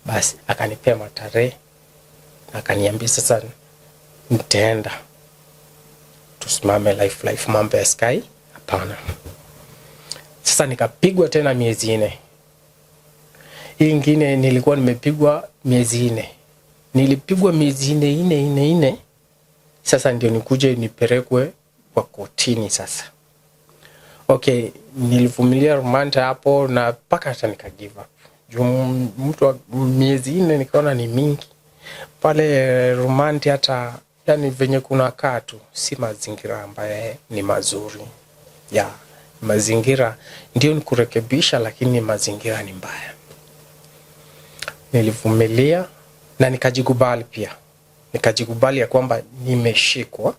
basi. Akanipea matarehe, akaniambia sasa nitaenda tusimame live live, mambo ya Sky hapana. Sasa nikapigwa tena miezi 4. Hii ingine nilikuwa nimepigwa miezi 4. Nilipigwa miezi 4, 4, 4, 4. Sasa ndio nikuje nipelekwe kwa kotini sasa. Okay, nilivumilia remand hapo na mpaka hata nika give up. Juu mtu wa miezi 4 nikaona ni mingi. Pale remand hata yani venye kuna kaa tu si mazingira ambaye ni mazuri. Ya, mazingira ndio ni kurekebisha, lakini mazingira ni mbaya. Nilivumilia na nikajikubali pia. Nikajikubali ya kwamba nimeshikwa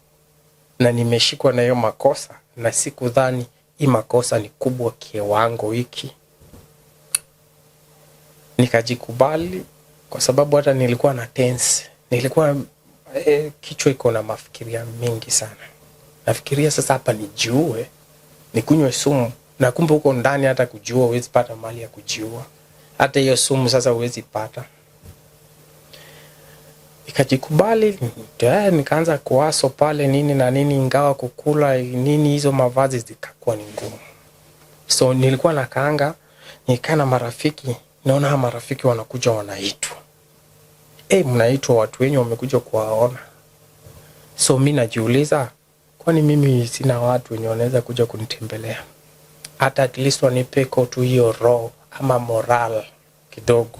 na nimeshikwa na hiyo makosa, na sikudhani hii makosa ni kubwa kiwango hiki. Nikajikubali kwa sababu hata nilikuwa na tense. Nilikuwa kichwa iko na mafikiria mingi sana. Nafikiria sasa hapa nijiue, nikunywe sumu, na kumbe huko ndani hata kujiua huwezi pata mali ya kujiua. Hata hiyo sumu sasa huwezi pata. Nikajikubali, nikaanza kuwaso pale nini na nini, ingawa kukula nini hizo mavazi zikakuwa ni ngumu. So nilikuwa nakaanga, nikaa na marafiki, naona hawa marafiki wanakuja wanaitwa. Mnaitwa watu wenyu wamekuja kuwaona. So mi najiuliza, kwani mimi sina watu wenye wanaweza kuja kunitembelea? Hata at least wanipe tu hiyo roho ama moral kidogo.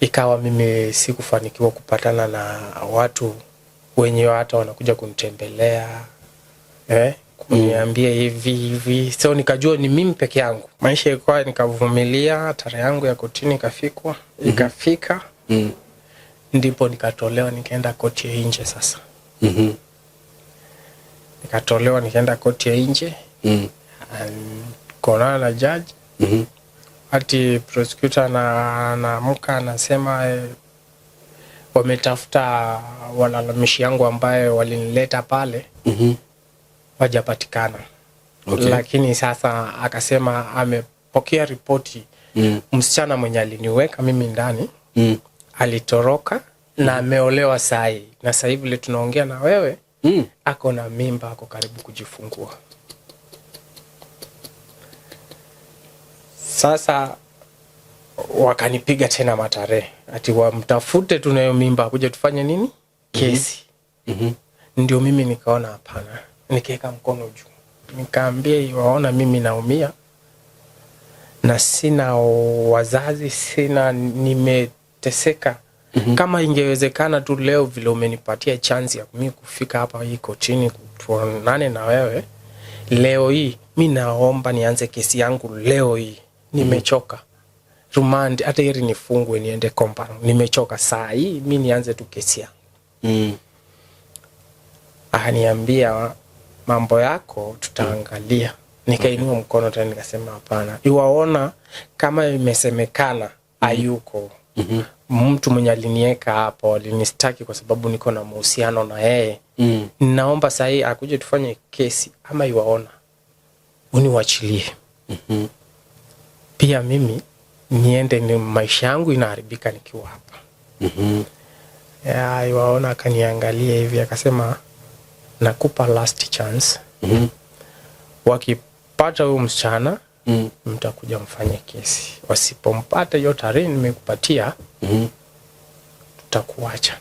Ikawa mimi sikufanikiwa kupatana na watu wenye hata wanakuja kunitembelea, kuniambia hivi hivi. So nikajua ni mimi peke yangu. Maisha ilikuwa nikavumilia, tarehe yangu ya kotini ikafika. Ndipo nikatolewa nikaenda koti ya nje sasa. Nikatolewa nikaenda koti ya nje. Kuonana na judge. Ati prosecutor anaamka anasema, Wametafuta walalamishi yangu ambaye walinileta pale, wajapatikana. Lakini sasa akasema amepokea ripoti, msichana mwenye aliniweka mimi ndani alitoroka na ameolewa sahi, na sahii vile tunaongea na wewe ako na mimba, ako karibu kujifungua. Sasa wakanipiga tena matarehe ati wamtafute tunayo mimba akuja tufanye nini kesi. Ndio mimi nikaona hapana, nikaweka mkono juu, nikaambia waona mimi naumia na sina wazazi, sina, nimeteseka. Kama ingewezekana tu leo vile umenipatia chance ya mimi kufika hapa hii kotini tuonane na wewe leo hii, mi naomba nianze kesi yangu leo hii, nimechoka rumandi, hata heri nifungwe niende compound, nimechoka saa hii, mi nianze tu kesi yangu. Akaniambia mambo yako tutaangalia. Nikainua mkono tena nikasema hapana, iwaona kama imesemekana hayuko mtu mwenye alinieka hapo, alinistaki kwa sababu niko na mahusiano na yeye, naomba sahii akuje tufanye kesi, ama iwaona uniwachilie pia mimi niende, ni maisha yangu inaharibika nikiwa hapa. Ya, iwaona akaniangalia hivi akasema nakupa last chance, wakipata huyu msichana mtakuja mfanye kesi, wasipompata hiyo tarehe nimekupatia tutakuacha.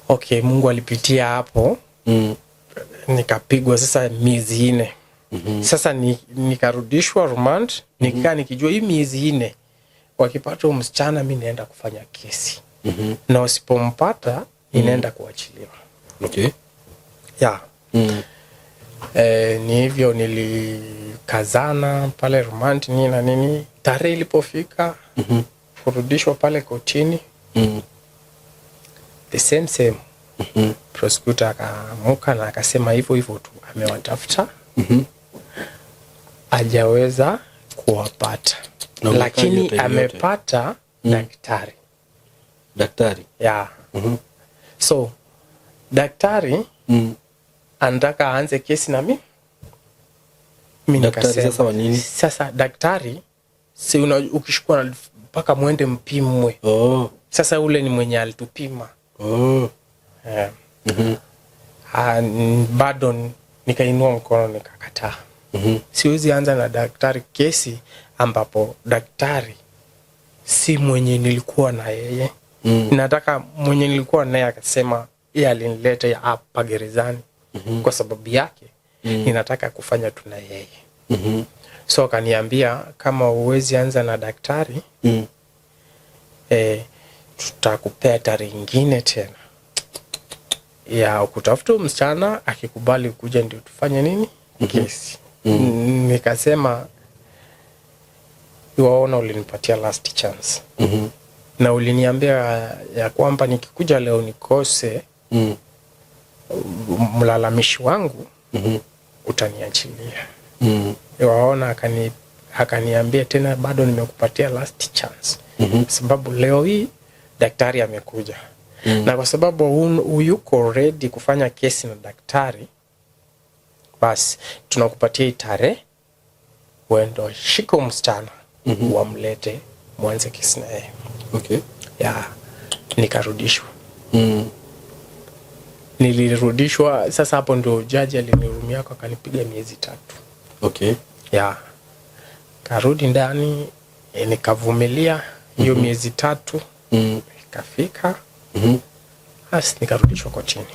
Okay, Mungu alipitia hapo, nikapigwa sasa miezi 4. Sasa nikarudishwa remand, nikaa nikijua hii miezi 4 wakipata huyu msichana mi naenda kufanya kesi, na wasipompata ninaenda kuachiliwa. Yeah. Ni hivyo nilikazana pale remand nini na nini. Tarehe ilipofika kurudishwa pale kotini, the same same prosecutor akaamuka na akasema hivyo hivyo tu amewatafuta, hajaweza kuwapata, Na umekaa lakini hiyo time yote? amepata daktari. Daktari? Yeah. So daktari anataka aanze kesi na mi. Mi Daktari nikasema, sasa wa nini? Sasa daktari si una, ukishukua mpaka mwende mpimwe. Sasa ule ni mwenye alitupima. Yeah. Bado nikainua mkono nikakataa. Siwezi anza na daktari kesi ambapo daktari si mwenye nilikuwa na yeye. Nataka mwenye nilikuwa naye akasema yeye alinileta hapa gerezani kwa sababu yake. Ninataka kufanya tu na yeye. So akaniambia kama huwezi anza na daktari, tutakupea tarehe nyingine tena ya kutafuta msichana, akikubali kuja ndio tufanye nini kesi. Nikasema waona, ulinipatia last chance na uliniambia ya kwamba nikikuja leo nikose mlalamishi wangu utaniachilia. Waona akaniambia tena bado nimekupatia last chance, sababu leo hii daktari amekuja, na kwa sababu huyuko ready kufanya kesi na daktari, basi tunakupatia hii tarehe uende shika msichana, wamlete mwanze kesi na yeye. Ya, nikarudishwa. Nilirudishwa sasa, hapo ndio jaji alinihurumia akanipiga miezi 3. Ya, karudi ndani, nikavumilia hiyo miezi 3. Ikafika. Basi nikarudishwa kotini.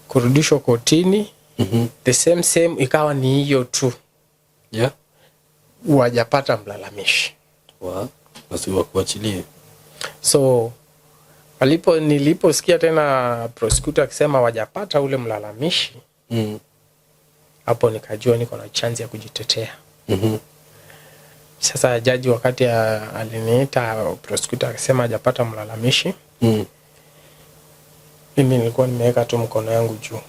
Kurudishwa kotini, the same same ikawa ni hiyo tu. Wajapata mlalamishi. Basi wakuachilie. So niliposikia tena prosecutor akisema wajapata ule mlalamishi, hapo nikajua niko na chance ya kujitetea. Sasa jaji wakati aliniita prosecutor akisema hajapata mlalamishi, mimi nilikuwa nimeweka tu mkono yangu juu.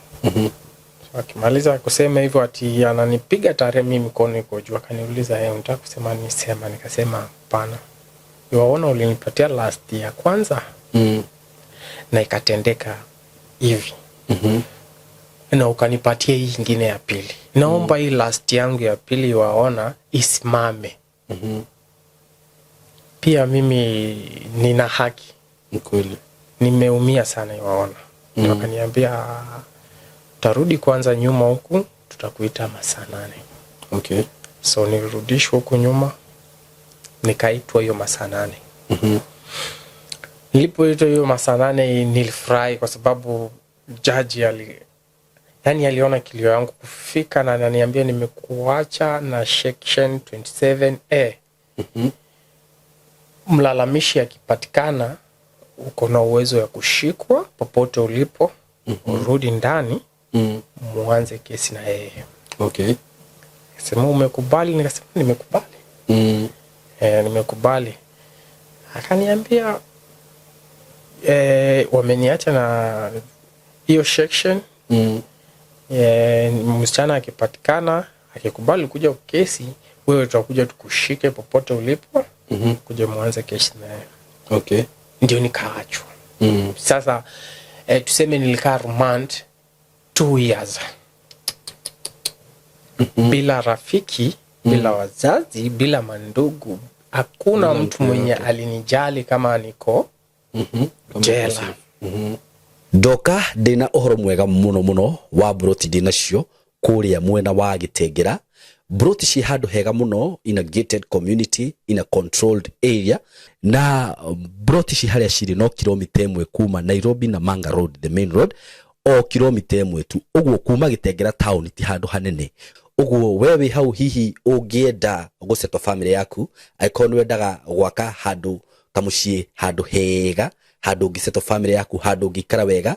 So, akimaliza kusema hivyo ati ananipiga tarehe, mimi mkono iko juu, akaniuliza yeye unataka kusema nini? Sema. Nikasema hapana. Your Honor, ulinipatia last ya kwanza na ikatendeka hivi na ukanipatia hii ingine ya pili, naomba hii last yangu ya pili, Your Honor, isimame. Pia mimi nina haki. Ni kweli. Nimeumia sana, Your Honor. Wakaniambia utarudi kwanza nyuma huku, tutakuita masaa 8. So nilirudishwa huku nyuma, nikaitwa hiyo masaa 8. Nilipoitwa hiyo masaa 8 nilifurahi kwa sababu jaji yani aliona kilio yangu kufika na ananiambia nimekuacha na section 27A. Mlalamishi akipatikana, uko na uwezo ya kushikwa popote ulipo, urudi ndani, muanze kesi na yeye. Sema umekubali? Nikasema nimekubali. Nimekubali. Akaniambia wameniacha na hiyo section. Msichana akipatikana akikubali kuja kesi, wewe tutakuja tukushike popote ulipo, kuja muanze kesi na yeye. Ndio nikaachwa. Sasa tuseme nilikaa remand 2 years bila rafiki, bila wazazi, bila mandugu, hakuna Bila mtu mtu mwenye yoyote. alinijali kama niko Kama jela. uko safe. Ndoka ndina ũhoro mwega mũno mũno wa broti ndĩnacio kũrĩa mwena wa Gĩtengera. Broti ci handũ hega mũno, in a gated community, in a controlled area, na broti ci harĩa cirĩ no kilomita 1 kuma Nairobi na Manga Road, the main road, o kilomita 1 tu ũguo kuma Gĩtengera town, ti handũ hanene ũguo. We wĩ hau hihi ũngĩenda gũsettle family yaku, angĩkorwo nĩ wendaga gwaka handũ kamũciĩ, handũ hega, handũ ũngĩsettle family yaku, handũ ũngĩikara wega,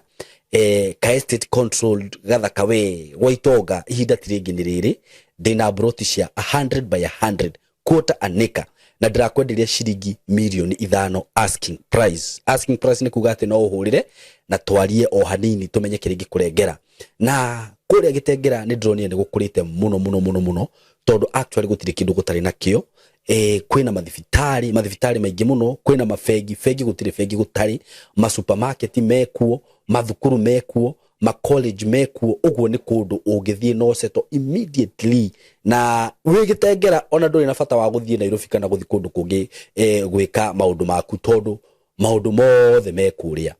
ka estate controlled gathaka we gwa itonga, ihinda ti rĩngĩ nĩ rĩrĩ. Ndĩna broti cia 100 by 100 quarter an acre na ndĩrakwenderia ciringi mirioni 5 asking price. Asking price nĩ kuga atĩ no ũhũrĩre na twarie o hanini tũmenye kĩrĩa ingĩkũrengera. Na kũrĩa Gĩtengera nĩ ndĩronire nĩ gũkũrĩte mũno mũno mũno mũno, tondũ actually gũtirĩ kĩndũ gũtarĩ nakĩo. Kwĩna mathibitarĩ, mathibitarĩ maingĩ mũno, kwĩna mabengi, bengi gũtirĩ bengi gũtarĩ, masupermarket mekuo, mathukuru mekuo, macollege mekuo. Ũguo nĩ kũndũ ũngĩthiĩ no settle immediately na wĩ Gĩtengera, ona ndũrĩ na bata wa gũthiĩ Nairobi kana gũthiĩ kũndũ kũngĩ gwĩka maũndũ maku, tondũ maũndũ mothe me kũrĩa.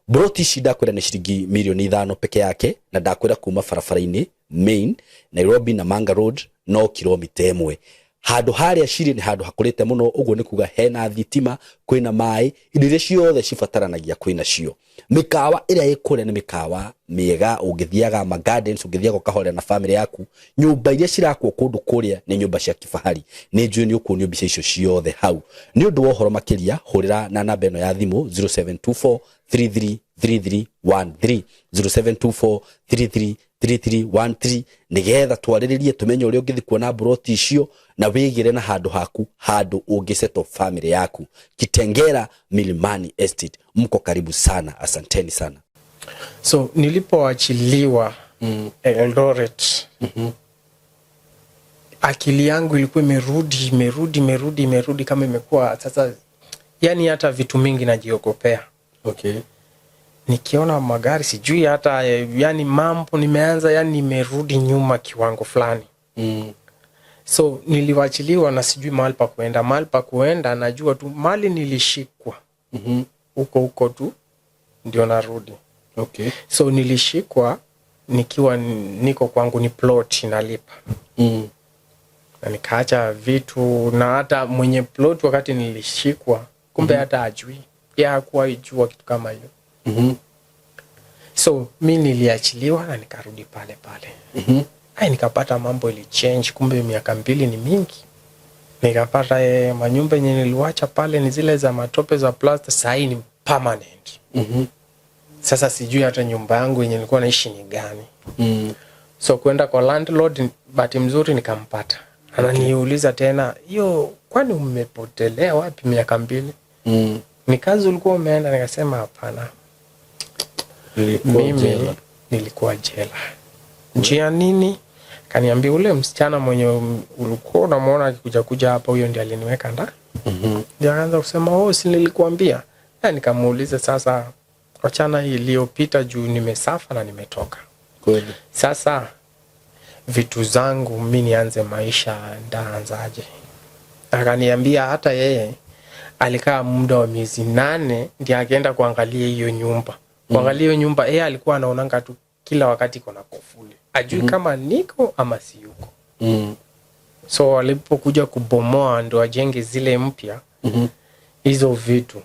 Broti ici ndakwĩra nĩ ciringi mirioni 5 peke yake, na ndakwĩra kuma barabara-inĩ main Nairobi na Manga Road no kilomita 1. Handũ harĩa cirĩ nĩ handũ hakũrĩte mũno, ũguo nĩ kuga hena thitima, kwĩna maĩ, indo iria ciothe cibataranagia kwĩna cio. Mĩkawa ĩrĩa ĩ kũrĩa nĩ mĩkawa mĩega, ũngĩthiaga ma gardens, ũngĩthiaga ũkahorera na family yaku. Nyũmba iria cirakwo kũndũ kũrĩa nĩ nyũmba cia kifahari. Nĩ njũĩ nĩ ũkuonio mbica icio ciothe hau. Nĩ ũndũ wa ũhoro makĩria, hũrĩra na namba ĩno ya thimũ 0724 333313, 0724 333313, nĩgetha twarĩrĩrie tũmenye ũrĩa ũngĩthiĩ kuona broti icio na wĩgĩre na handũ haku, handũ ũngĩsettle family yaku. Kitengera Milimani Estate, mko karibu sana, asanteni sana. So nilipoachiliwa Eldoret, akili yangu ilikuwa imerudi, imerudi, imerudi, imerudi, kama imekuwa sasa, yani hata vitu mingi najiogopea. Nikiona magari sijui hata yani mambo nimeanza, yani nimerudi nyuma kiwango fulani. So niliwachiliwa na sijui mahali pa kuenda. Mahali pa kuenda najua tu mahali nilishikwa, huko huko tu ndio narudi. So nilishikwa nikiwa niko kwangu, ni plot nalipa, na nikaacha vitu, na hata mwenye plot wakati nilishikwa kumbe hata ajui ya hakuwa ijua kitu kama hiyo. So mi niliachiliwa na nikarudi pale pale. Ai, nikapata mambo ili change, kumbe miaka 2 ni mingi. Nikapata manyumba yenye niliwacha pale ni zile za matope za plaster, sahii ni permanent. Sasa sijui hata nyumba yangu yenye nilikuwa naishi ni gani. So kwenda kwa landlord, bahati mzuri nikampata, ananiuliza tena, hiyo kwani umepotelea wapi miaka 2? Ni kazi ulikuwa umeenda? Nikasema hapana, Nilikuwa mimi jela. Nilikuwa jela. Njia nini? Kaniambia ule msichana mwenye ulikuwa unamwona akikuja kuja hapa, huyo ndiye aliniweka. Ndio akaanza kusema, oh, si nilikuambia. Na nikamuuliza sasa, wachana hii iliyopita juu nimesafa na nimetoka. Sasa vitu zangu mi nianze maisha ndaanzaje? Akaniambia hata yeye alikaa muda wa miezi 8 ndio akaenda kuangalia hiyo nyumba. Kuangalia hiyo nyumba, yeye alikuwa anaonanga tu kila wakati iko na kofuli, ajui kama niko ama siyuko. So walipokuja kubomoa ndo ajenge zile mpya, hizo vitu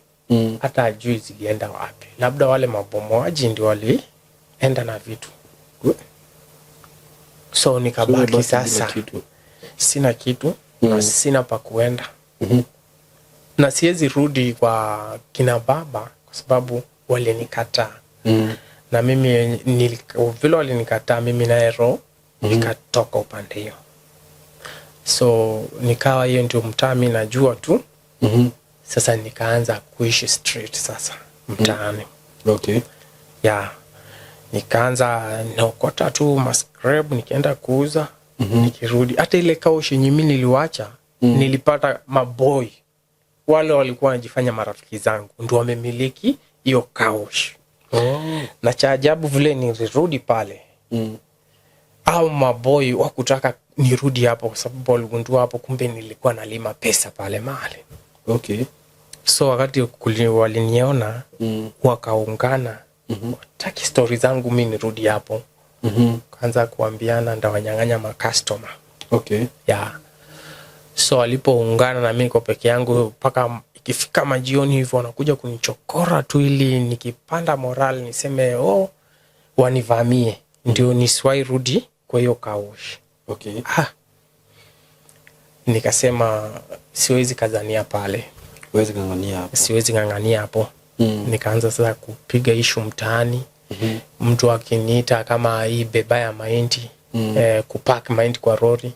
hata ajui zilienda wapi, labda wale mabomoaji ndio walienda na vitu. So nikabaki Umebaki bila sasa kitu. Sina kitu na sina pa kuenda na siwezi rudi kwa kina baba kwa sababu walinikataa. Na mimi vile walinikataa, mimi naye roho ikatoka upande hiyo, so nikawa hiyo ndio mtaa mi najua tu. Sasa nikaanza kuishi street sasa mtaani. Ya, nikaanza naokota tu mascrap, nikienda kuuza, nikirudi. Hata ile carwash yenye mi niliwacha, nilipata maboy wale walikuwa wanajifanya marafiki zangu ndio wamemiliki hiyo carwash. Na cha ajabu, vile nilirudi pale, au maboi wakutaka nirudi hapo kwa sababu waligundua hapo kumbe nilikuwa nalima pesa pale mahali. So wakati waliniona, wakaungana, wataki stori zangu mi nirudi hapo. Kaanza kuambiana ndawanyang'anya macustomer. Ya, so walipoungana na mi niko peke yangu, mpaka ikifika majioni hivyo wanakuja kunichokora tu ili nikipanda moral niseme oh, wanivamie ndio nisiwai rudi kwa hiyo carwash. Ah, nikasema siwezi kazania pale. Huwezi ng'ang'ania hapo. Siwezi ng'ang'ania hapo. Nikaanza sasa kupiga ishu mtaani. Mtu akiniita kama hii beba ya mahindi, kupack mahindi kwa rori,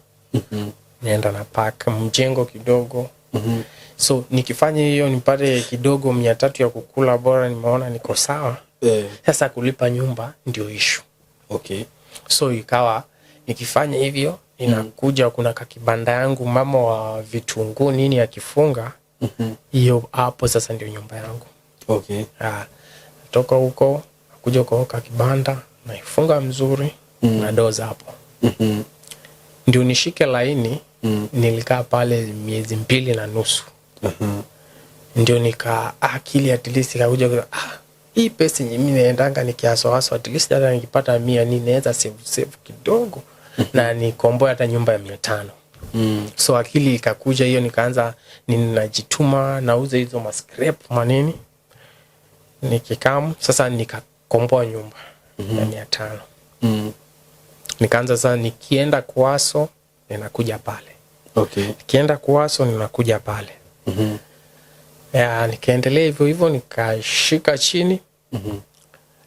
naenda na pack mjengo kidogo. So nikifanya hiyo nipate kidogo 300 ya kukula, bora nimeona niko sawa. Sasa kulipa nyumba ndio ishu. So ikawa nikifanya hivyo inakuja, kuna kakibanda yangu mama wa vitunguu nini akifunga hiyo, hapo sasa ndio nyumba yangu. Ah, toka huko kuja kwa kibanda, naifunga mzuri, na doza hapo ndio nishike laini. Nilikaa pale miezi 2.5 ndio nika akili at least ikakuja ah, hii pesa yenye mimi naendanga nikiasoaso, at least hata nikipata 100 ninaweza save save kidogo na nikomboe hata nyumba ya 500. So akili ikakuja hiyo, nikaanza ninajituma, nauza hizo mascrap manini, nikikam sasa nikakomboa nyumba ya 500. Nikaanza sasa nikienda kuaso ninakuja pale, nikienda kuaso ninakuja pale. Ya, nikaendelea hivyo hivyo, nikashika chini.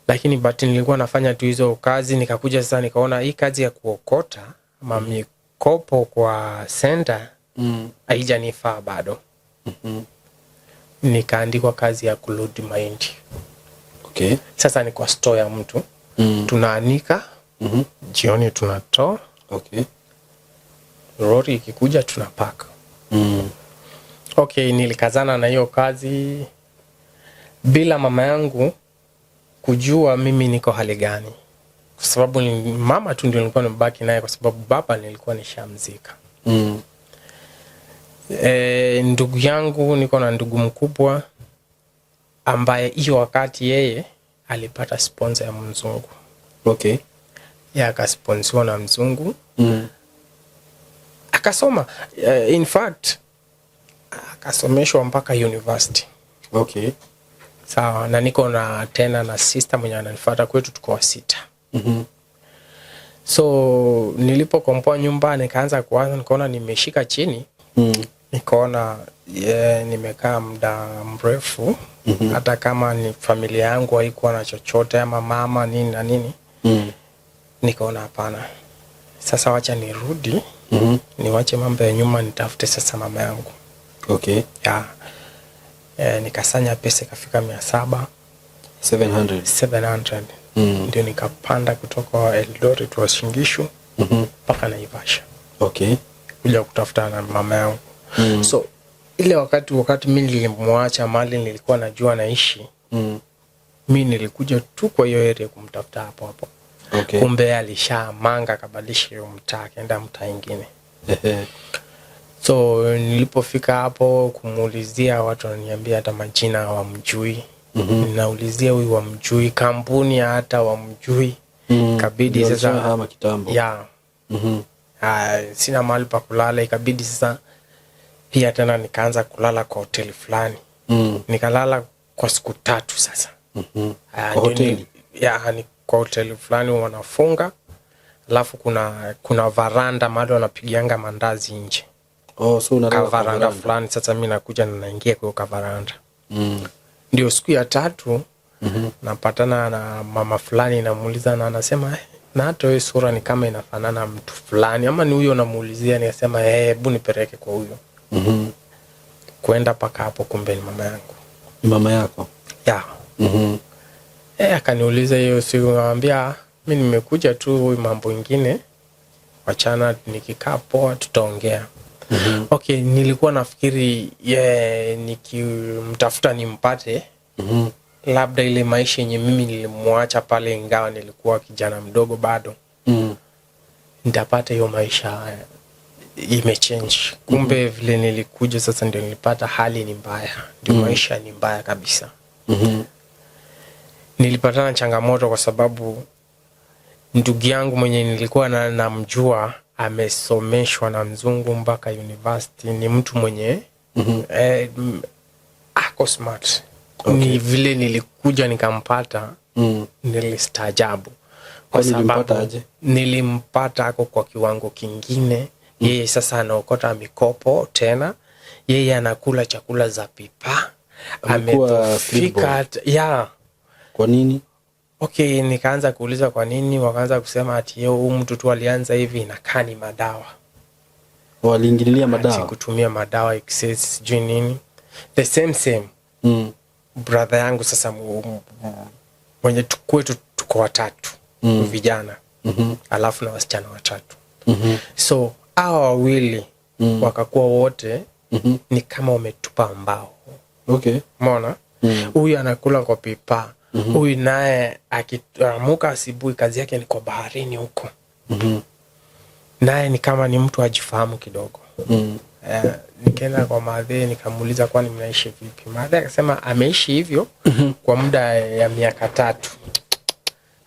Lakini but nilikuwa nafanya tu hizo kazi. Nikakuja sasa nikaona hii kazi ya kuokota mamikopo kwa center haijanifaa bado. Nikaandikwa kazi ya kuload mahindi. Sasa ni kwa store ya mtu. Tunaanika, jioni tunatoa, lori ikikuja tunapaka. Okay, nilikazana na hiyo kazi bila mama yangu kujua mimi niko hali gani, kwa sababu ni mama tu ndio nilikuwa nimebaki naye, kwa sababu baba nilikuwa nishamzika. E, ndugu yangu, niko na ndugu mkubwa ambaye hiyo wakati yeye alipata sponsor ya mzungu. Yeye akasponsiwa na mzungu, akasoma. In fact akasomeshwa mpaka university. Sawa, na niko na tena na sister mwenye ananifuata. Kwetu tuko wa sita. So nilipokomboa nyumba nikaanza kuanza, nikaona nimeshika chini. Nikaona yeah, nimekaa muda mrefu, hata kama ni familia yangu haikuwa na chochote ama mama nini na nini. Nikaona hapana, sasa wacha nirudi, niwache mambo ya nyuma, nitafute sasa mama yangu. Ya, nikasanya pesa ikafika 700. 700. 700. Ndio nikapanda kutoka Eldoret Uasin Gishu mpaka Naivasha kuja kutafuta na mama yangu. So Ile wakati mi nilimwacha mali nilikuwa najua naishi, mi nilikuja tu kwa hiyo area kumtafuta hapo hapo. Kumbe yeye alishamanga, akabadilisha hiyo mtaa, akaenda mtaa ingine. So nilipofika hapo kumuulizia, watu wananiambia hata majina hawamjui. Naulizia huyu wamjui, kampuni hata wamjui. Ikabidi Ndio sasa alishahama kitambo. Ya. Sina mahali pa kulala, ikabidi sasa pia tena nikaanza kulala kwa hoteli fulani. Nikalala kwa siku 3 sasa. Kwa Ndio hoteli? Ya, ni kwa hoteli fulani wanafunga, alafu kuna varanda mahali wanapigianga mandazi nje. Oh, so unalala kwa Kavaranda varanda. fulani. Sasa mi nakuja na naingia kwa kavaranda. Ndio siku ya 3 napatana na mama fulani, namuuliza na anasema, na hata hiyo sura ni kama inafanana mtu fulani ama ni huyo namuulizia. Nikasema, hebu nipeleke kwa huyo. Kwenda paka hapo, kumbe ni mama yangu. Ni mama yako? Ya. Akaniuliza hiyo siku, nikamwambia mi nimekuja tu, huyu mambo ingine wachana, nikikaa poa tutaongea. Okay, nilikuwa nafikiri ye nikimtafuta nimpate, labda ile maisha yenye mimi nilimwacha pale, ingawa nilikuwa kijana mdogo bado, nitapata hiyo maisha imechange. Kumbe vile nilikuja sasa ndio nilipata hali ni mbaya, ndio maisha ni mbaya kabisa. Nilipatana changamoto kwa sababu ndugu yangu mwenye nilikuwa namjua amesomeshwa na mzungu mpaka university, ni mtu mwenye ako smart. Ni vile nilikuja nikampata, nilistaajabu. Kwa Kwani ulimpata sababu aje? nilimpata ako kwa kiwango kingine. Yeye sasa anaokota mikopo tena, yeye anakula chakula za pipa, Amekuwa amedhoofika street boy. ya. Kwa nini? Okay, nikaanza kuuliza kwa nini, wakaanza kusema ati yo, huyu mtu tu alianza hivi, inakaa ni madawa. Waliingililia Ati madawa? kutumia madawa excess, sijui nini. The same same brother yangu sasa mwenye kwetu tuko watatu vijana, alafu na wasichana watatu. So hawa wawili wakakuwa wote ni kama wametupa mbao. Umeona? Huyu anakula kwa pipa. Huyu naye akiamuka asubuhi kazi yake ni kwa baharini huko. Naye ni kama ni mtu ajifahamu kidogo. Nikaenda kwa madhe nikamuuliza kwani mnaishi vipi? Madhe akasema ameishi hivyo kwa muda ya miaka 3.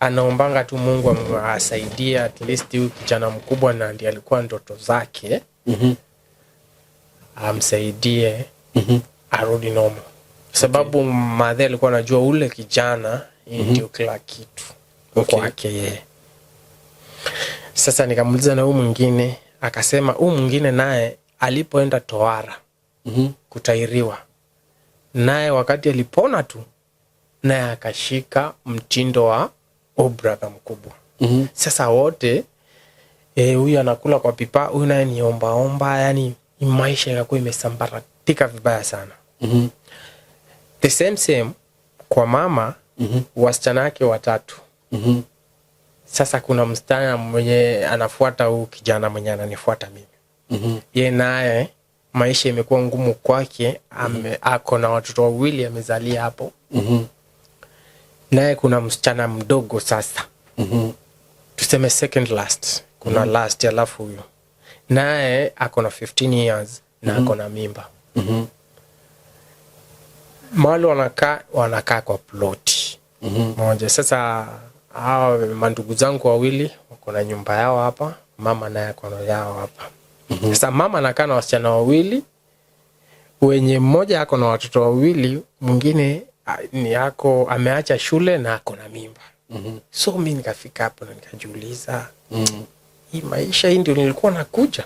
Anaombanga tu Mungu asaidie at least huyu kijana mkubwa, na ndiye alikuwa ndoto zake, amsaidie arudi normal. Sababu madhe alikuwa anajua ule kijana ndio kila kitu kwake yeye. Sasa nikamuuliza na huyu mwingine, akasema huyu mwingine naye alipoenda tohara kutairiwa, naye wakati alipona tu naye akashika mtindo wa brother mkubwa. Sasa wote huyu anakula kwa pipa, huyu naye ni omba omba, yani maisha yakakuwa imesambaratika vibaya sana. The same same kwa mama, wasichana wake watatu. Sasa kuna msichana mwenye anafuata huyu kijana mwenye ananifuata mimi. Ye naye maisha imekuwa ngumu kwake, ako na watoto wawili amezalia hapo. Naye kuna msichana mdogo sasa. Tuseme second last. Kuna last alafu huyo. Naye ako na 15 years na ako na mimba. Mahali wanakaa kwa ploti moja. Sasa hawa mandugu zangu wawili wako na nyumba yao hapa, mama naye ako na yao hapa. Sasa mama anakaa na wasichana wawili wenye mmoja ako na watoto wawili, mwingine ni ako ameacha shule na ako na mimba. So mi nikafika hapo na nikajiuliza, hii maisha hii ndio nilikuwa nakuja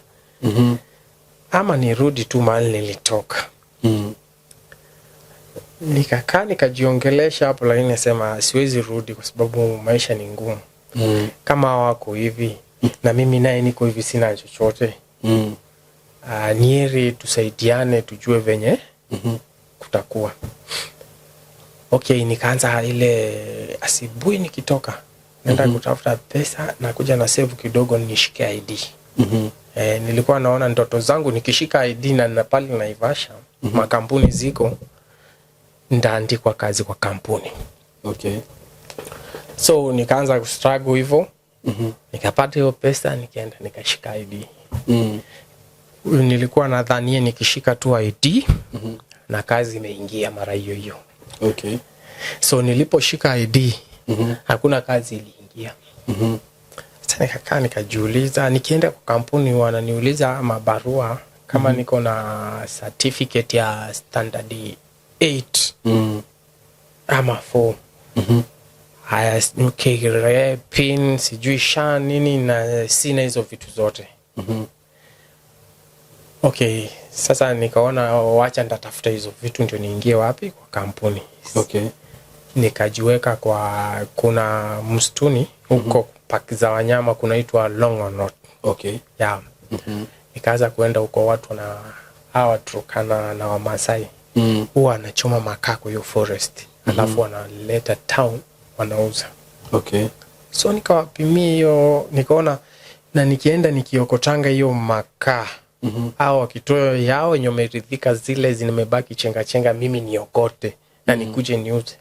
ama nirudi tu mahali nilitoka? Nikakaa nikajiongelesha hapo, lakini nasema siwezi rudi kwa sababu maisha ni ngumu. Kama wako hivi na mimi naye niko hivi, sina chochote. Ni heri tusaidiane tujue venye kutakuwa. Okay, nikaanza ile asubuhi nikitoka naenda kutafuta pesa na kuja na save kidogo nishike ID. Nilikuwa naona ndoto zangu nikishika ID na pale Naivasha. Makampuni ziko, ndaandikwa kazi kwa kampuni. So nikaanza kustruggle hivyo. Nikapata hiyo pesa, nikaenda nikashika ID. Nilikuwa nadhania nikishika tu ID na kazi imeingia mara hiyo hiyo. So niliposhika ID, hakuna kazi iliingia. Sasa nikakaa nikajiuliza, nikienda kwa kampuni wananiuliza mabarua kama niko na certificate ya standard 8 ama 4. Haya, KRA pin, sijui SHA nini, na sina hizo vitu zote. Okay, sasa nikaona wacha nitatafuta hizo vitu ndio niingie wapi, kwa kampuni. Nikajiweka kwa, kuna msituni huko, park za wanyama kunaitwa Longonot. Yeah. Nikaanza kuenda huko, watu na hawa Turkana na Wamasai huwa wanachoma makaa kwa hiyo forest, alafu wanaleta town wanauza. So nikawapimia hiyo, nikaona na nikienda nikiokotanga hiyo makaa, au wakitoa yao wenye wameridhika, zile zimebaki chenga chenga, mimi niokote na nikuje niuze.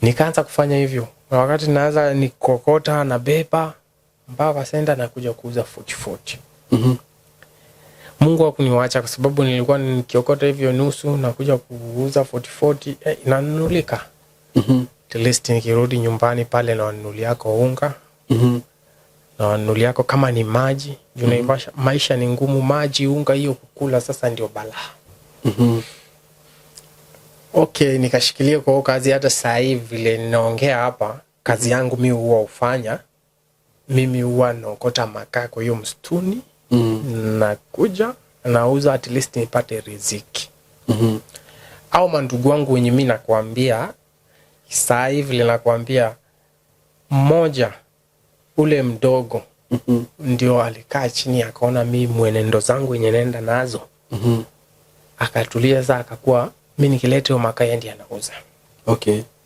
Nikaanza kufanya hivyo, na wakati naanza nikokota na beba mpaka senda na kuja kuuza 40 40. Mungu hakuniwacha kwa sababu nilikuwa nikiokota hivyo nusu na kuja kuuza 40 40, inanunulika. At least nikirudi nyumbani pale na wanunuliako unga, na wanunuliako kama ni maji juu Naivasha maisha ni ngumu, maji, unga, hiyo kukula sasa ndio balaa. Okay, nikashikilia kwa hiyo kazi. Hata saa hii vile ninaongea hapa, kazi yangu mi huwa hufanya, mimi huwa naokota makaa kwa hiyo msituni, nakuja nauza, at least nipate riziki. Au mandugu wangu wenye mi nakwambia saa hii vile nakwambia, mmoja ule mdogo ndio alikaa chini akaona mi mwenendo zangu wenye naenda nazo, akatulia sasa, akakuwa mi nikileta hiyo makaa yeye ndiye anauza.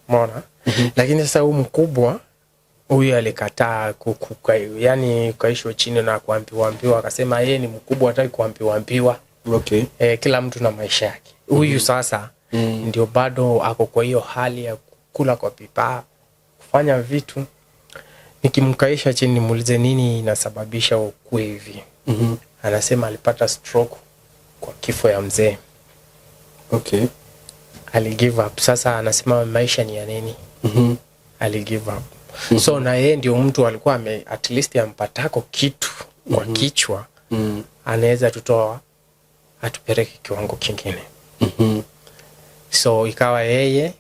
Umeona? Lakini sasa huyu mkubwa huyu alikataa yani kukaishwa chini na kuambiwa ambiwa, akasema yeye ni mkubwa, hataki kuambiwa ambiwa. E, kila mtu na maisha yake. Huyu sasa ndio bado ako kwa hiyo hali ya kula kwa pipaa, kufanya vitu. Nikimkaisha chini nimuulize nini inasababisha ukue hivi, anasema alipata stroke kwa kifo ya mzee. Ali give up. Sasa anasema maisha ni ya nini? Ali give up. So na yeye ndio mtu alikuwa at least ampatako kitu kwa kichwa, anaweza tutoa atupeleke kiwango kingine. So ikawa yeye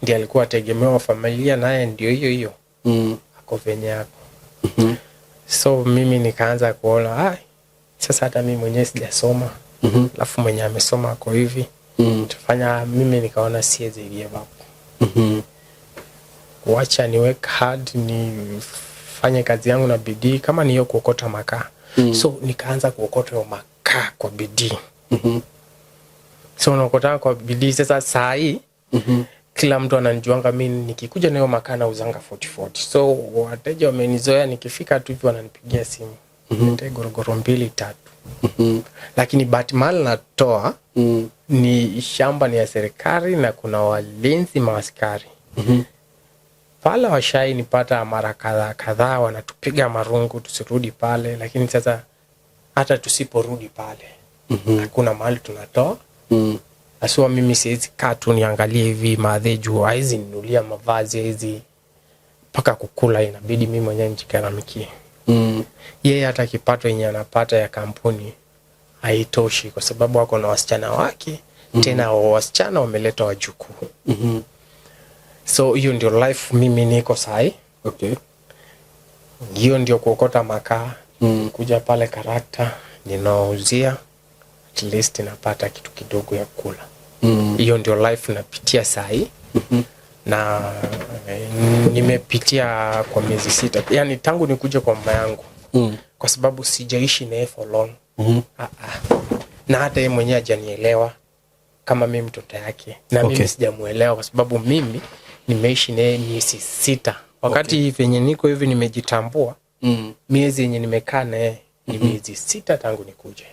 ndiye alikuwa tegemeo wa familia, naye ndio hiyo hiyo ako venye ako. So mimi nikaanza kuona, "Ai, sasa hata mimi mwenyewe sijasoma, alafu mwenye amesoma ako hivi, tufanya." Mimi nikaona siwezi give up. Wacha ni work hard, nifanye kazi yangu na bidii, kama ni hiyo kuokota makaa. So nikaanza kuokota hiyo makaa kwa bidii. So naokota kwa bidii. Sasa saa hii kila mtu ananijuanga mi nikikuja nayo makaa nauzanga 40 40. So wateja wamenizoea, nikifika tu hivi wananipigia simu, "Niletee gorogoro mbili tatu." Lakini but mahali natoa ni shamba ni ya serikali na kuna walinzi maaskari pale. Washai nipata mara kadhaa kadhaa, wanatupiga marungu tusirudi pale, lakini sasa hata tusiporudi pale, hakuna mahali tunatoa. Asua mimi siwezi kaa tu niangalie hivi madhe juu haizi ninulia mavazi, haizi mpaka kukula, inabidi mimi mwenyewe nijigharamikie. Yeye hata kipato yenye anapata ya kampuni haitoshi kwa sababu ako na wasichana wake, tena wasichana wameleta wajukuu. So hiyo ndio life mimi niko sahi. Hiyo ndio kuokota makaa, kuja pale Karakta ninauzia, at least napata kitu kidogo ya kula. Hiyo ndio life napitia sahi. Na nimepitia kwa miezi 6, yani tangu nikuje kwa mama yangu, kwa sababu sijaishi naye for long. Ah, ah. Na hata yeye mwenyewe hajanielewa kama mimi mtoto yake na mimi sijamuelewa kwa sababu mimi nimeishi naye miezi 6 wakati venye niko hivi nimejitambua. Miezi yenye nimekaa naye ni miezi 6 tangu nikuje.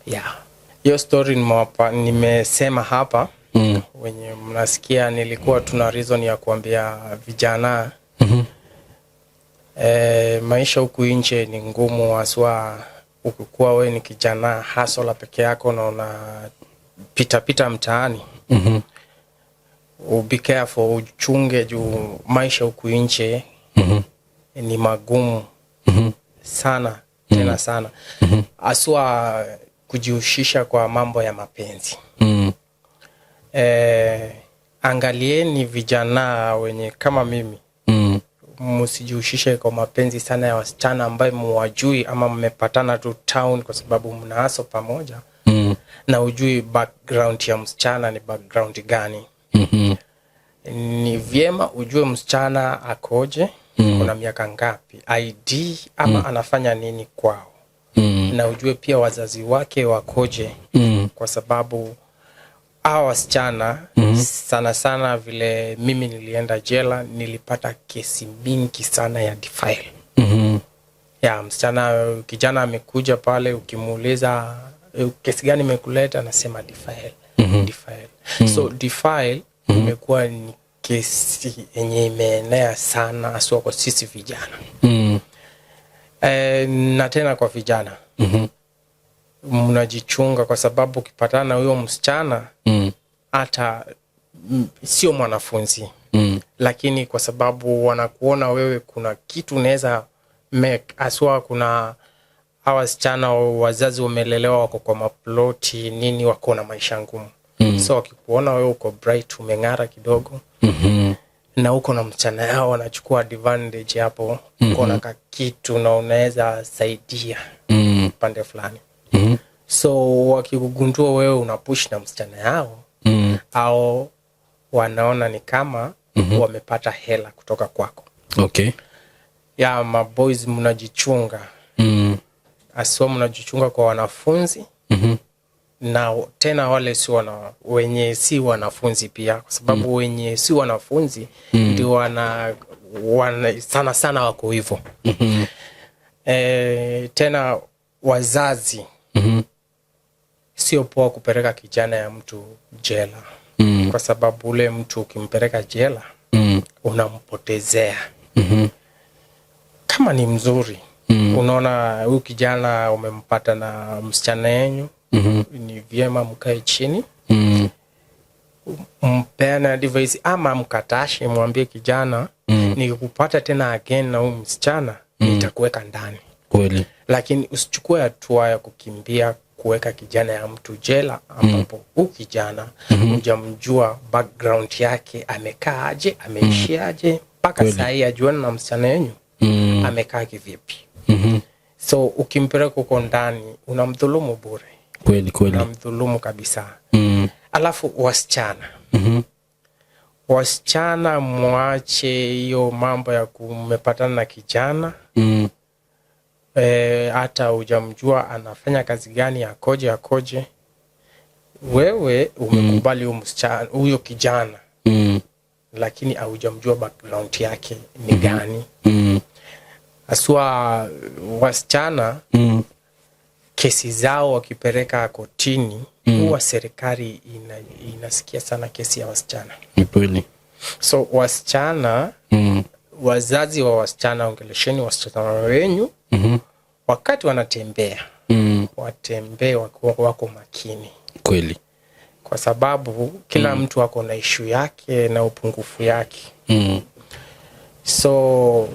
Yeah, Hiyo story nimesema hapa. Wenye mnasikia, nilikuwa tuna reason ya kuambia vijana maisha huku nje ni ngumu, haswa ukikuwa we ni kijana hustler peke yako na una pita pita mtaani. Be careful, uchunge juu maisha huku nje ni magumu sana tena sana, haswa kujihusisha kwa mambo ya mapenzi. Angalieni vijana wenye kama mimi, msijihusishe kwa mapenzi sana ya wasichana ambaye muwajui ama mmepatana tu town kwa sababu mna hustle pamoja na ujui background ya msichana ni background gani. Ni vyema ujue msichana akoje, kuna miaka ngapi, ID ama anafanya nini kwao, na ujue pia wazazi wake wakoje, kwa sababu hawa wasichana sana sana, vile mimi nilienda jela, nilipata kesi mingi sana ya defile ya msichana. Kijana amekuja pale, ukimuuliza, "Eh, kesi gani imekuleta?" anasema defile. Defile. So defile imekuwa ni kesi yenye imeenea sana, haswa kwa sisi vijana. Na tena kwa vijana, mnajichunga kwa sababu ukipatana na huyo msichana, hata sio mwanafunzi, lakini kwa sababu wanakuona wewe kuna kitu unaweza make, haswa kuna hawa wasichana wazazi wamelelewa, wako kwa maploti nini, wako na maisha ngumu. So wakikuona wewe uko bright, umeng'ara kidogo na uko na msichana yao, wanachukua advantage hapo. Uko na kakitu na unaweza saidia pande fulani. So wakikugundua wewe una push na msichana yao, au wanaona ni kama wamepata hela kutoka kwako. Ya maboys, mnajichunga, haswa mnajichunga kwa wanafunzi na tena wale si wenye si wanafunzi pia, kwa sababu wenye si wanafunzi ndio wana sana sana wako hivyo. Tena wazazi, sio poa kupeleka kijana ya mtu jela, kwa sababu ule mtu ukimpeleka jela, unampotezea. Kama ni mzuri, unaona huyu kijana umempata na msichana yenyu, ni vyema mkae chini, mpeane advice ama mkatashe, mwambie kijana, "Nikikupata tena again na huyu msichana, nitakuweka ndani." Lakini usichukue hatua ya kukimbia kuweka kijana ya mtu jela, ambapo huu kijana hujamjua background yake, amekaa aje, ameishi aje mpaka saa hii ajuana na msichana yenyu, amekaa kivipi. So ukimpeleka huko ndani, unamdhulumu bure. Kweli kweli. Unamdhulumu kabisa. Alafu wasichana, wasichana mwache hiyo mambo ya kumepatana na kijana, hata hujamjua anafanya kazi gani, akoje akoje. Wewe umekubali huyo msichana, huyo kijana, lakini haujamjua background yake ni gani. Haswa wasichana, kesi zao wakipeleka kotini, huwa serikali inasikia sana kesi ya wasichana. Ni kweli. So wasichana, wazazi wa wasichana, ongelesheni wasichana wenyu wakati wanatembea, watembee wakiwa wako makini, kwa sababu kila mtu ako na issue yake na upungufu yake. So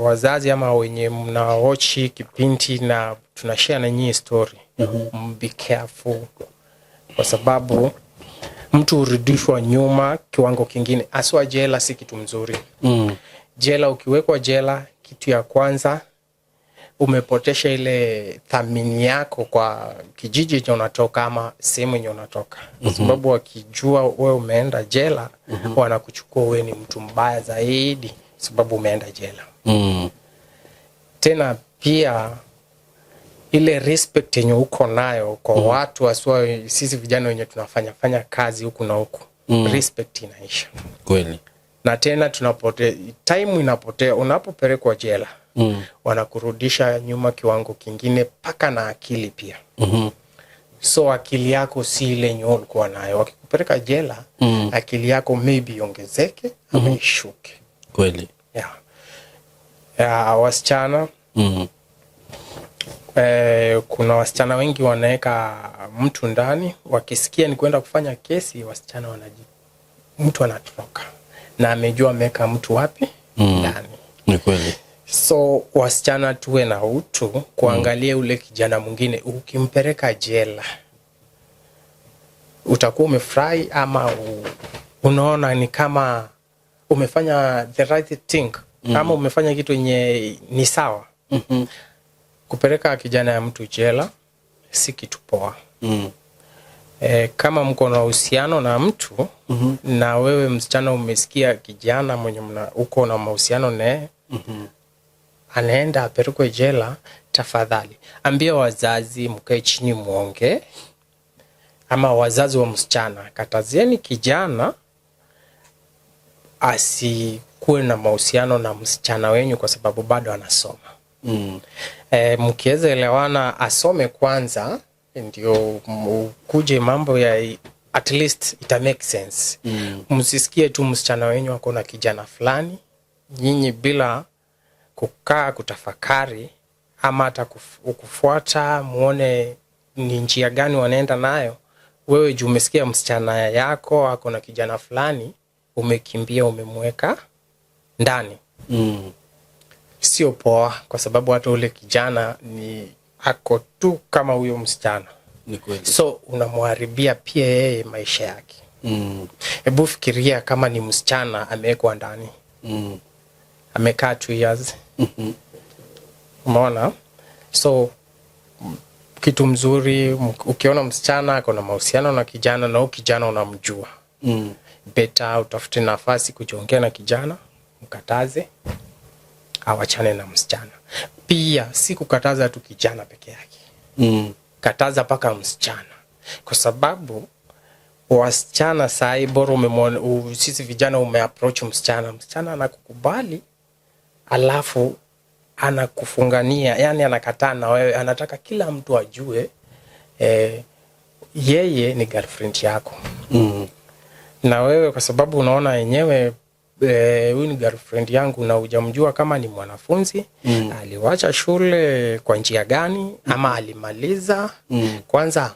wazazi ama wenye mnawatch kipindi na tunashare na nyinyi story, be careful, kwa sababu mtu hurudishwa nyuma kiwango kingine, haswa jela si kitu mzuri. Jela, ukiwekwa jela, kitu ya kwanza umepotesha ile thamini yako kwa kijiji chenye unatoka ama sehemu yenye unatoka, kwa sababu wakijua wewe umeenda jela, wanakuchukua wewe ni mtu mbaya zaidi sababu umeenda jela. Tena pia ile respect yenye uko nayo kwa watu, haswa sisi vijana wenye tunafanya fanya kazi huku na huku, respect inaisha. Na tena time inapotea unapopelekwa jela. Wanakurudisha nyuma kiwango kingine mpaka na akili pia. So akili yako si ile yenye ulikuwa nayo. Wakikupeleka jela, akili yako maybe iongezeke ama ishuke. Yeah. Yeah, wasichana, kuna wasichana wengi wanaweka mtu ndani, wakisikia ni kwenda kufanya kesi, wasichana mtu anatoroka na amejua ameweka mtu wapi ndani. Ni kweli. So wasichana, tuwe na utu kuangalia ule kijana mwingine. Ukimpeleka jela, utakuwa umefurahi ama unaona ni kama umefanya the right thing ama umefanya kitu yenye ni sawa? Kupeleka kijana ya mtu jela si kitu poa. Kama mko na uhusiano na mtu na wewe msichana umesikia kijana mwenye uko na mahusiano naye anaenda apelekwe jela, tafadhali ambia wazazi, mkae chini muongee, ama wazazi wa msichana, katazieni kijana asikuwe na mahusiano na msichana wenyu kwa sababu bado anasoma. Mkiweza elewana asome kwanza ndio kuje mambo ya, at least ita make sense. Msisikie tu msichana wenyu ako na kijana fulani, nyinyi bila kukaa kutafakari ama hata kufuata muone ni njia gani wanaenda nayo. Wewe juu umesikia msichana yako ako na kijana fulani, umekimbia umemweka ndani. Sio poa, kwa sababu hata ule kijana ni ako tu kama huyo msichana. Ni kweli. So unamharibia pia yeye maisha yake. Hebu fikiria kama ni msichana amewekwa ndani, amekaa 2 years. Umeona? So kitu mzuri, ukiona msichana ako na mahusiano na kijana na huyu kijana unamjua, better utafute nafasi kujiongea na kijana, mkataze awachane na msichana. Pia si kukataza tu kijana peke yake, kataza mpaka msichana, kwa sababu wasichana sahi bora sisi vijana umeapproach msichana, msichana anakukubali alafu anakufungania, yani anakataa na wewe, anataka kila mtu ajue yeye ni girlfriend yako. Na wewe kwa sababu unaona yenyewe huyu ni girlfriend yangu na hujamjua kama ni mwanafunzi, aliwacha shule kwa njia gani ama alimaliza. Kwanza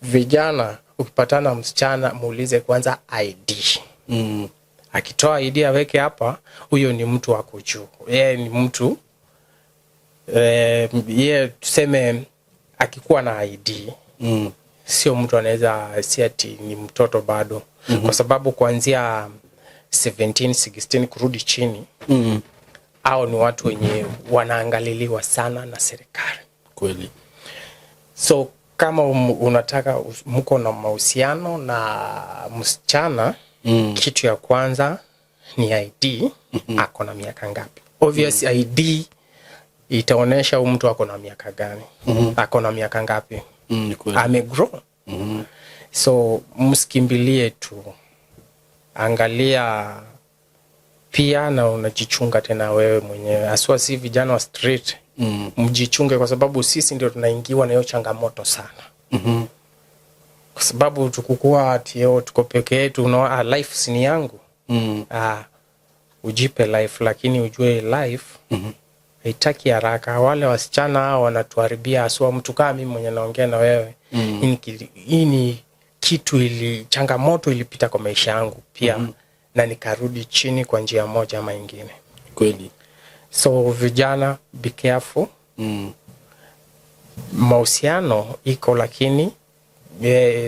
vijana, ukipatana msichana muulize kwanza ID. Akitoa ID aweke hapa, huyo ni mtu wa juu, yeye ni mtu yeye tuseme akikuwa na ID sio mtu anaweza, si ati ni mtoto bado, kwa sababu kuanzia 17 16 kurudi chini au ni watu wenye wanaangaliliwa sana na serikali. So kama unataka mko na mahusiano na msichana, kitu ya kwanza ni ID. Ako na miaka ngapi? Obvious, ID itaonyesha huyu mtu ako na miaka gani, ako na miaka ngapi, Ni kweli. amegrow. So msikimbilie tu, angalia pia na unajichunga tena wewe mwenyewe, haswa si vijana wa street. Mjichunge kwa sababu sisi ndio tunaingiwa na hiyo changamoto sana, kwa sababu tukukua ati oh, tuko peke yetu, unaona, ah, life si ni yangu. Ah, ujipe life, lakini ujue life haitaki haraka. Wale wasichana hao wanatuharibia, haswa mtu kama mimi mwenye naongea na wewe. Hii ni kitu ili changamoto ilipita kwa maisha yangu pia na nikarudi chini kwa njia moja ama ingine. So vijana, be careful. Mahusiano iko, lakini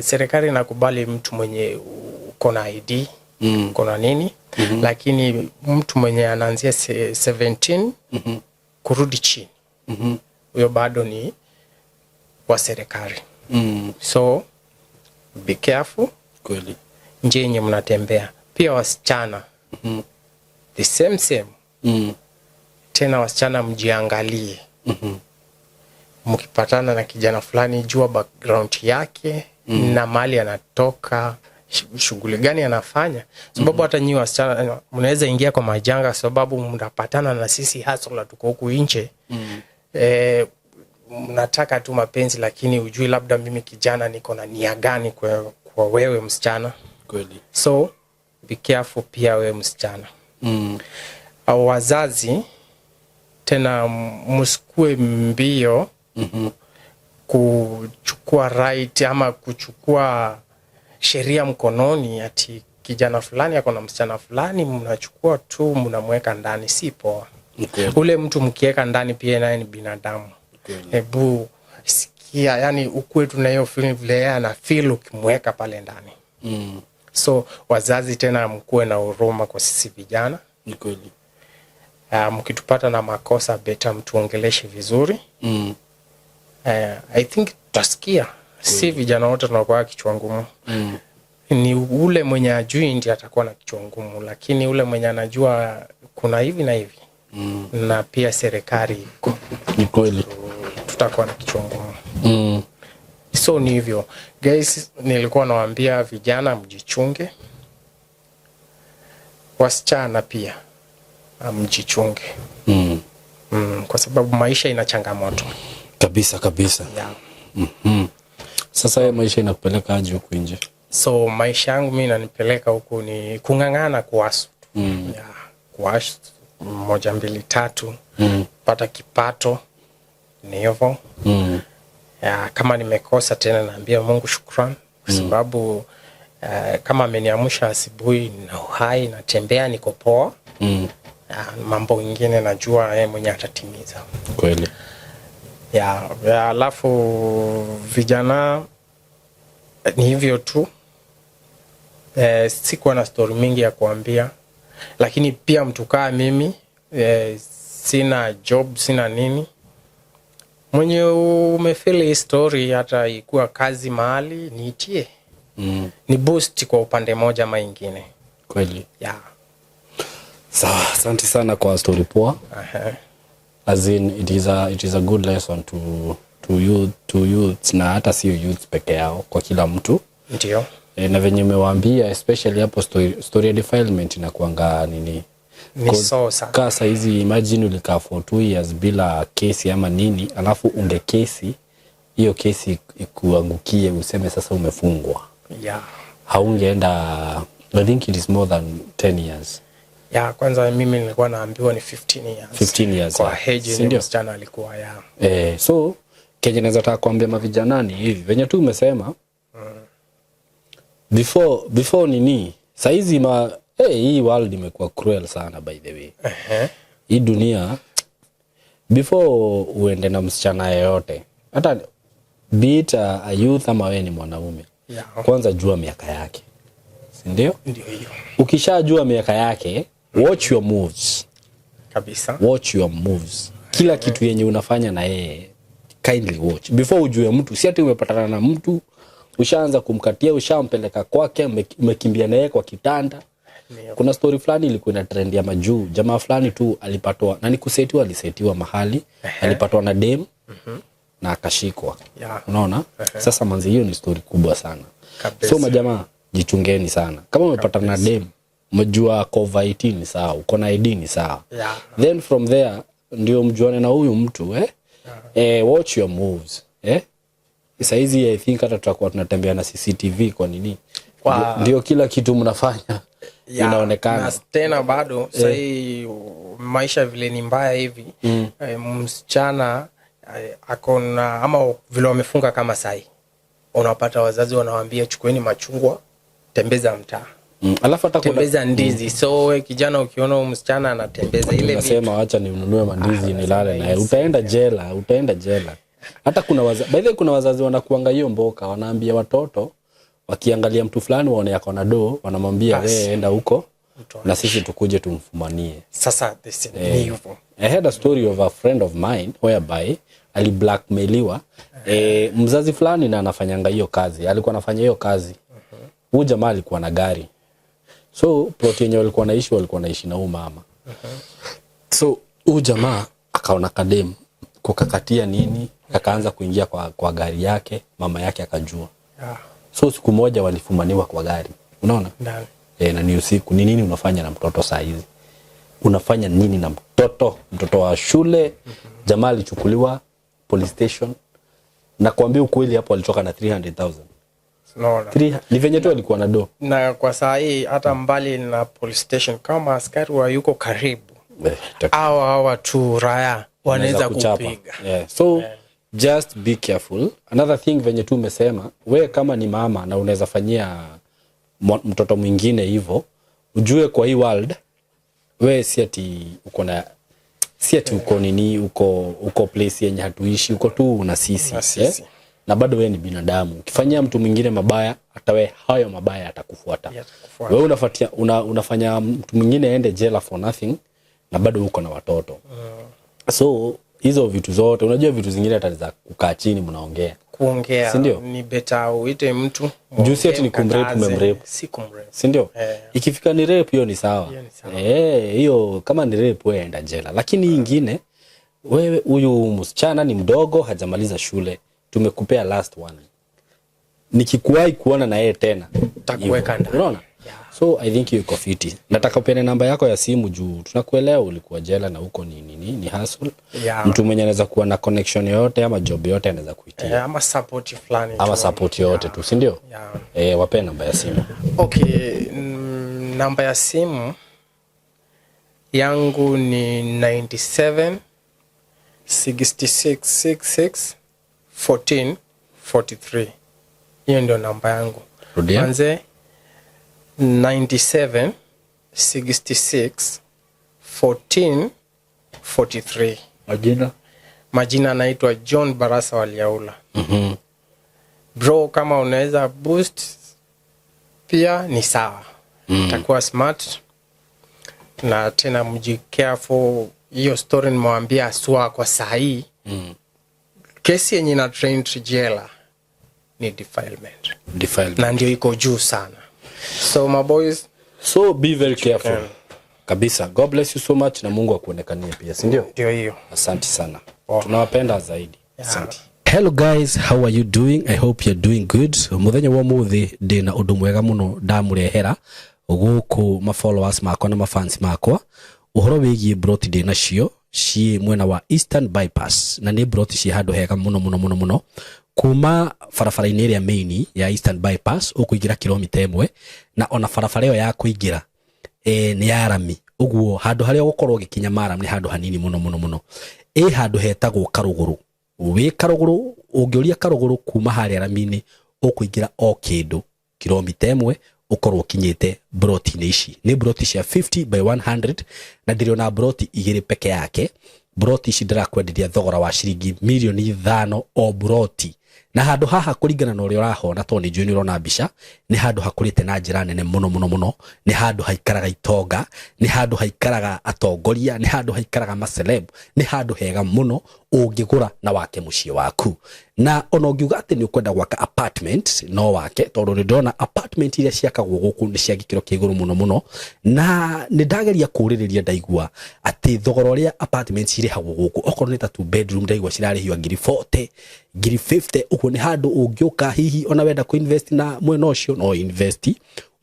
serikali inakubali mtu mwenye uko na ID, uko na nini, lakini mtu mwenye anaanzia 17 kurudi chini, huyo bado ni wa serikali. So be careful njia yenye mnatembea. Pia wasichana, the same same. Tena wasichana, mjiangalie. Mkipatana na kijana fulani, jua background yake na mali anatoka, shughuli gani anafanya, sababu hata nyi wasichana mnaweza ingia kwa majanga, sababu mnapatana na sisi hustler tuko huku nje. Mnataka tu mapenzi, lakini ujui labda mimi kijana niko na nia gani kwa wewe msichana. So be careful pia wewe msichana. Au wazazi tena, msikue mbio kuchukua right ama kuchukua sheria mkononi, ati kijana fulani ako na msichana fulani, mnachukua tu mnamweka ndani. Si poa. Ni kweli. Ule mtu mkiweka ndani pia naye ni binadamu. Hebu sikia, yani ukuwe tu na hiyo feeling vile yeye ana feel ukimweka pale ndani. So wazazi tena, mkuwe na huruma kwa sisi vijana. Ni kweli. Mkitupata na makosa, better mtuongeleshe vizuri. I think tutasikia. Si vijana wote tunakuwa kichwa ngumu. Ni ule mwenye ajui ndiye atakuwa na kichwa ngumu, lakini ule mwenye anajua kuna hivi na hivi na pia serikali iko, Ni kweli. Tutakuwa na kichwa ngumu. So ni hivyo guys, nilikuwa nawaambia vijana mjichunge, wasichana pia mjichunge. Kwa sababu maisha ina changamoto. Kabisa kabisa. Yeah. Sasa hiyo maisha inakupeleka aje huku nje? So maisha yangu mi inanipeleka huku ni kung'ang'ana, kuhustle yeah, kuhustle moja mbili tatu, pata kipato, ni hivyo. Yeah, kama nimekosa tena naambia Mungu shukran kwa sababu kama ameniamsha asubuhi na uhai, natembea, niko poa. Yeah, mambo ingine najua yeye mwenye atatimiza. Ya, alafu vijana ni hivyo tu. Sikuwa na story mingi ya kuambia, lakini pia mtu kaa mimi, sina job, sina nini, mwenye umefeel hii story, hata ikuwa kazi mahali, niitie, ni boost kwa upande moja ama ingine. Yeah. Sawa, asante sana kwa story poa. As in it is a good lesson to youths, na hata sio youths peke yao, kwa kila mtu. E, na venye umewaambia, especially hapo story ya defilement inakuanga nini. Ni so sana. Kaa saizi, imagine ulikaa for 2 years bila kesi ama nini, alafu unge kesi hiyo kesi ikuangukie, useme sasa umefungwa, haungeenda. I think it is more than 10 years. Ya kwanza mimi nilikuwa naambiwa ni 15 years. 15 years, kwa yeah. age Si yenye ndio? Msichana alikuwa ya. So kenye naweza taka kuambia mavijanani hivi venye tu umesema before nini, saizi ma hey, hii world imekuwa cruel sana, by the way. Hii dunia, before uende na msichana yeyote, hata be it a youth ama wewe ni mwanaume, kwanza jua miaka yake, sindio? Ndio hiyo. Ukishajua miaka yake, watch your moves. Kabisa. Watch your moves. Kila kitu yenye unafanya na yeye, kindly watch before ujue mtu. Si ati umepatana na mtu, ushaanza kumkatia, ushampeleka kwake, umekimbia na yeye kwa kitanda. Ndio. Kuna story fulani ilikuwa ina trend ya majuu. Jamaa fulani tu alipatwa na ni kusetiwa, alisetiwa mahali, alipatwa na dem na akashikwa. Unaona sasa, manzi, hiyo ni story kubwa sana. So majamaa, jichungeni sana. Kama umepatana na dem, umejua cover 18 ni sawa, uko na ID ni sawa, then from there ndio mjuane na huyu mtu, eh? Eh, watch your moves, eh? Saizi I think hata tutakuwa tunatembea na CCTV kwa nini. Ndio kila kitu mnafanya inaonekana. Na tena bado sahii maisha vile ni mbaya hivi, msichana akona ama vile wamefunga kama sahii, unapata wazazi wanawambia chukueni machungwa, tembeza mtaa. Alafu hata kuna Tembeza ndizi. So we kijana ukiona huyu msichana anatembeza ile vitu, Unasema wacha ninunue mandizi nilale naye, utaenda jela, utaenda jela. Hata kuna by the way, kuna wazazi wanakuanga hiyo mboka, wanaambia watoto wakiangalia mtu fulani waone ako na doo, wanamwambia, Basi. "We enda huko Mtu na sisi tukuje tumfumanie." Sasa this ni hivyo. I had a story of a friend of mine whereby aliblackmailiwa, mzazi fulani, na anafanyanga hiyo kazi, alikuwa anafanya hiyo kazi. Huyu jamaa alikuwa na gari, so plot yenye walikuwa naishi na huyu mama. So huyu jamaa akaona kadem kukakatia nini, kakaanza kuingia kwa gari yake, mama yake akajua. So siku moja walifumaniwa kwa gari. Unaona? Ndani. E, na ni usiku. Ni nini unafanya na mtoto saa hizi? Unafanya nini na mtoto? Mtoto wa shule. Jamaa alichukuliwa police station, na kuambia ukweli, hapo alitoka na 300,000. Unaona? Ni venye tu alikuwa na do. Na kwa saa hii, hata mbali na police station, kama askari wa yuko karibu, Eh, hawa tu raya wanaweza kuchapa. kupiga. Yeah. So just be careful. Another thing, venye tu umesema, we kama ni mama na unaweza fanyia mtoto mwingine hivyo, ujue kwa hii world we si ati uko na, si ati uko nini, uko place yenye hatuishi, uko tu na sisi, Na sisi. eh? Na bado we ni binadamu. Ukifanyia mtu mwingine mabaya, hata we hayo mabaya atakufuata. Yatakufuata. Wewe unafanya mtu mwingine aende jela for nothing na bado uko na watoto. So hizo vitu zote, unajua vitu zingine hata za kukaa chini mnaongea. Kuongea. Si ndio? Ni better uite mtu, Juu si ati ni muongee, kumrape, mkataze. umemrape. Si kumrape. Si ndio? Eh. Ikifika ni rape, hiyo ni sawa. Hiyo ni sawa. Eh, hiyo kama ni rape, wewe enda jela. Lakini hii ingine, wewe huyu msichana ni mdogo, hajamaliza shule, tumekupea last one, nikikuwahi kuona na yeye tena, Takuweka hivyo. ndani. Unaona? So I think hiyo iko fiti. Nataka upeane namba yako ya simu juu tunakuelewa ulikuwa jela na huko ni nini, ni hustle. Mtu mwenye anaweza kuwa na connection yoyote ama job yoyote anaweza kuitia. Eh, ama support fulani Ama tu. support yoyote tu, si ndio? Yeah. Eh, wapee namba ya simu. Okay, namba ya simu yangu ni 97 66 66 14 43. Hiyo ndio namba yangu. Rudia. Manze, 97 66 14 43. Majina? Majina anaitwa John Barasa Waliaula. Bro, kama unaweza boost pia ni sawa, takuwa smart. Na tena mji careful, hiyo story nimewambia sua kwa sahii, kesi yenye ina trend jela ni defilement. Defilement. Na ndio iko juu sana, so my boys. So be very careful kabisa. God bless you so much na Mungu akuonekanie pia, si ndio? Ndio hiyo. Asante sana. Poa. Tunawapenda zaidi. Asante. Hello guys, how are you doing? I hope you're doing good. Muthenya wa muthi ndina undu mwega muno ndamurehera guku ma followers makwa na ma fans makwa, uhoro wigie broti ndi nacio ciĩ mwena wa Eastern Bypass, na nĩ broti ciĩ handũ hega mũno mũno mũno mũno. Kuma barabara-inĩ ĩrĩa main ya Eastern Bypass ũkũingĩra kilomita 1, na ona barabara ĩyo ya kũingĩra nĩ ya rami, ũguo handũ harĩa ũgũkorwo ũgĩkinya maram nĩ handũ hanini mũno mũno mũno. Ĩ handũ hetagwo Karũgũrũ. Wĩ Karũgũrũ, ũngĩũria Karũgũrũ, kuma harĩa rami-inĩ ũkũingĩra o kĩndũ kilomita 1, ũkorwo ũkinyĩte broti-inĩ ici. Nĩ broti cia 50 by 100, na ndĩrĩ broti igĩrĩ peke yake. Broti ici ndĩrakwenderia thogora wa ciringi mirioni 5 o broti. Na handũ haha, kũringana na ũrĩa ũrahona, tondũ nĩ njũĩ nĩ ũrona mbica, nĩ handũ hakũrĩte na njĩra nene mũno mũno mũno. Nĩ handũ haikaraga itonga, nĩ handũ haikaraga atongoria, nĩ handũ haikaraga maceleb. Nĩ handũ hega mũno ũngĩgũra na wake mũciĩ waku. Na ona ũngiuga atĩ nĩ ũkwenda gwaka apartment, no wake, tondũ nĩ ndĩrona apartment iria ciakagwo gũkũ nĩ cia gĩkĩro kĩa igũrũ mũno mũno. Na nĩ ndageria kũũrĩrĩria, ndaigua atĩ thogora ũrĩa apartment cirĩhagwo gũkũ, okorwo nĩ ta two bedroom, ndaigua cirarĩhio ngiri 40, ngiri 50. Ũguo nĩ handũ ũngĩũka, hihi ona wenda kũ-invest na mwena ũcio, no invest.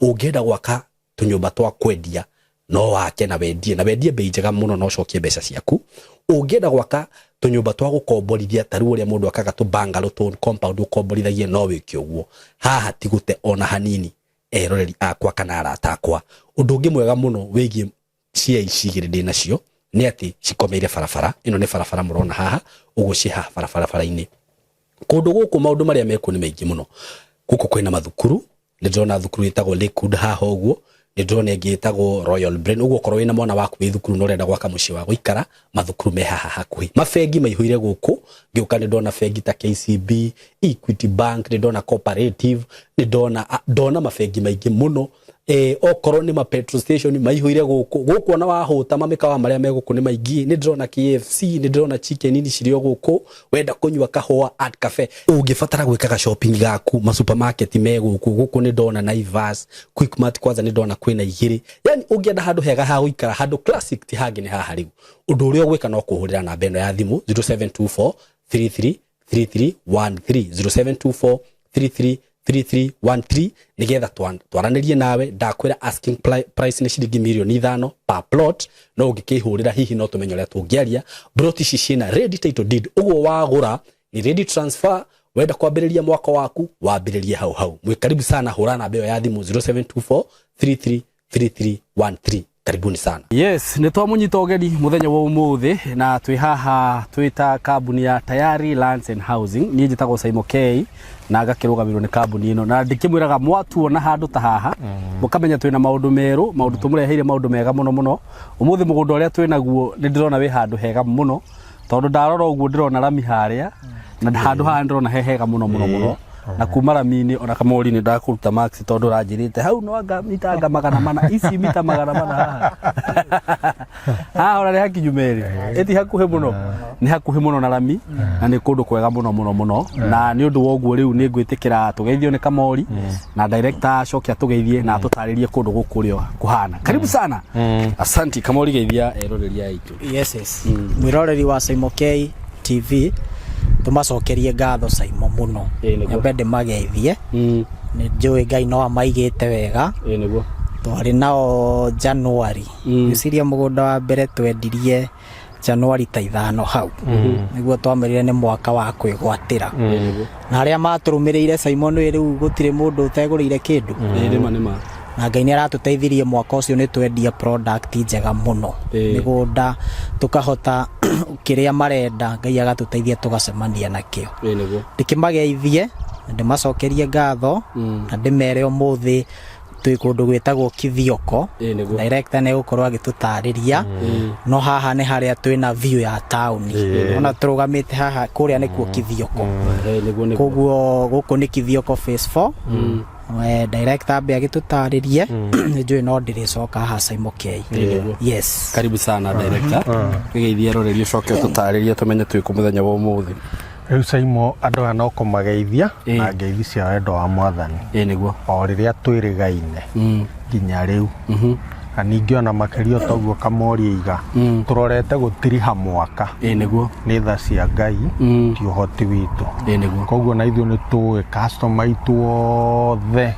Ũngĩenda gwaka tũnyũmba twa kwendia, no wake na wendie bei njega mũno na ũcokie mbeca ciaku. Ũngĩenda gwaka tũnyũmba twa gũkomborithia, ta rĩu ũrĩa mũndũ akaga tũ bungalow, tũ compound ũkomborithagie, no wĩke ũguo. Haha ti gũte ona hanini, eroreri akwa kana arata akwa. Ũndũ ũngĩ mwega mũno wĩgiĩ cia ici igĩrĩ ndĩ nacio nĩ atĩ cikomeire barabara ĩno. Nĩ barabara mũrona haha ũguo, ciĩ haha barabara-inĩ. Kũndũ gũkũ maũndũ marĩa mekuo nĩ maingĩ mũno. Gũkũ kwĩna mathukuru, nĩ ndĩrona thukuru ĩtagwo Lakewood haha ũguo, nĩ ndĩrona ĩngĩ ĩtagwo Royal Brain. Ũguo okorwo wĩna mwana waku wĩ thukuru na ũrenda gwaka mũciĩ wa gũikara, mathukuru me haha hakuhĩ. Mabengi maihũire gũkũ. Ngĩũka nĩ ndona bengi ta KCB, Equity Bank, nĩ ndona Cooperative, nĩ ndona mabengi maingĩ mũno. Okorwo nĩ ma petrol station maihũire gũkũ. Gũkũ ona wahũta, mamĩkawa marĩa me gũkũ nĩ maingĩ. Nĩ ndĩrona KFC, nĩ ndĩrona Chicken Inn cirĩ o gũkũ. Wenda kũnyua kahũa, Art Cafe. Ũngĩbatara gwĩkaga shopping gaku, ma supermarket me gũkũ. Gũkũ nĩ ndona Naivas, Quickmart, kwanza nĩ ndona kwĩna igĩrĩ. Yani ũngĩenda handũ hega ha gũikara, handũ classic, ti hangĩ, nĩ haha. Rĩu ũndũ ũrĩa ũgwĩka no kũhũrĩra namba ĩno ya thimũ, 0724 33 3313, 0724 33. 3313 nigetha twaranĩrie nawe. Ndakwĩra asking price nĩ ciringi mirioni 5 per plot, no ũngĩkĩhũrĩra hihi no tũmenye ũrĩa tũngĩaria. Plot ici ciĩna ready title deed, ũguo wagũra ni ready transfer. Wenda kwambĩrĩria mwaka waku, wambĩrĩrie hau hau. Mwĩ karibu sana, hũra namba ĩyo ya thimũ 0724 333313. Karibuni sana. Yes, nĩ twamũnyita ũgeni mũthenya wa ũmũthĩ na twĩ haha twĩ ta kambuni ya Tayari Lands and Housing. Niĩ njĩtagwo Saimo K na ngakĩrũgamĩrĩrwo nĩ kambuni ĩno, na ndĩkĩmwĩraga mwatuona handũ ta haha mũkamenya twĩna maũndũ merũ, maũndũ tũmũreheire, maũndũ mega mũno mũno. Ũmũthĩ mũgũnda ũrĩa twĩ naguo nĩ ndĩrona wĩ handũ hega mũno, tondũ ndarora ũguo ndĩrona rami harĩa, na handũ haha ndĩrona he hega mũno mũno mũno. Na kuma rami-inĩ ona kamori nĩ ndakũruta max, tondũ ũranjĩrĩte hau no anga mita anga 400, ici mita 400 haha haha ona nĩ hakinyu merĩ, ĩti hakuhĩ mũno, nĩ hakuhĩ mũno na rami na nĩ kũndũ kwega mũno mũno mũno. Na nĩ ũndũ wa ũguo rĩu nĩ ngwĩtĩkĩra tũgeithio nĩ kamori na director acoke atũgeithie na atũtarĩrie kũndũ gũkũ ũrĩa kũhana. Karibu sana, asanti kamori, geithia eroreri aitũ. Yes, mwiroreri wa Saimo K TV, tumacokerie ngatho Saimo muno. Ĩĩ, nĩguo. Nyambe ndĩmageithie. Nĩ njũĩ Ngai no amaigĩte wega. Ĩĩ nĩguo. Twarĩ nao January. Ngwĩciria mũgũnda wa mbere twendirie January ta 5 hau, nĩguo twamerire nĩ mwaka wa kwĩgwatĩra. Ĩĩ nĩguo. Na arĩa matũrũmĩrĩire, Simon, wĩ rĩu gũtirĩ mũndũ ũtegũrĩire kĩndũ. Ĩĩ nĩma nĩma. Na Ngai nĩ aratũteithirie, mwaka ũcio nĩ twendia product njega mũno. Mĩgũnda tũkahota kĩrĩa marenda, Ngai agatũteithia tũgacemania nakĩo. Ĩĩ nĩguo. Ndĩkĩmageithie na ndĩmacokerie ngatho na ndĩmere ũmũthĩ twĩ kũndũ gwĩtagwo Kithioko. Ĩĩ nĩguo. Director nĩ egũkorwo agĩtũtarĩria, no haha nĩ harĩa twĩna view ya taũni. Ona tũrũgamĩte haha, kũrĩa nĩkuo Kithioko. Ĩĩ nĩguo nĩguo. Koguo gũkũ nĩ Kithioko phase 4. Director ambe agĩtũtarĩrie, nĩ njũĩ no ndĩrĩcoka haha Saimo K. Nĩguo. Yes. Karibu sana director, wĩgeithie eroreri ũcoke ũtũtarĩrie tũmenye twĩ kũ mũthenya wa ũmũthĩ. Rĩu Saimo, andũ aya no kũmageithia na ngeithi cia wendo wa Mwathani. Ĩĩ nĩguo. O rĩrĩa twĩrĩgaine nginya rĩu, na ningĩ ona makĩria toguo kamori iga tũrorete gũtiriha mwaka. Ĩĩ nĩguo. Nĩ tha cia Ngai, ti ũhoti witũ. Ĩĩ nĩguo. Koguo na ithuĩ nĩ tũĩ customer aitũ othe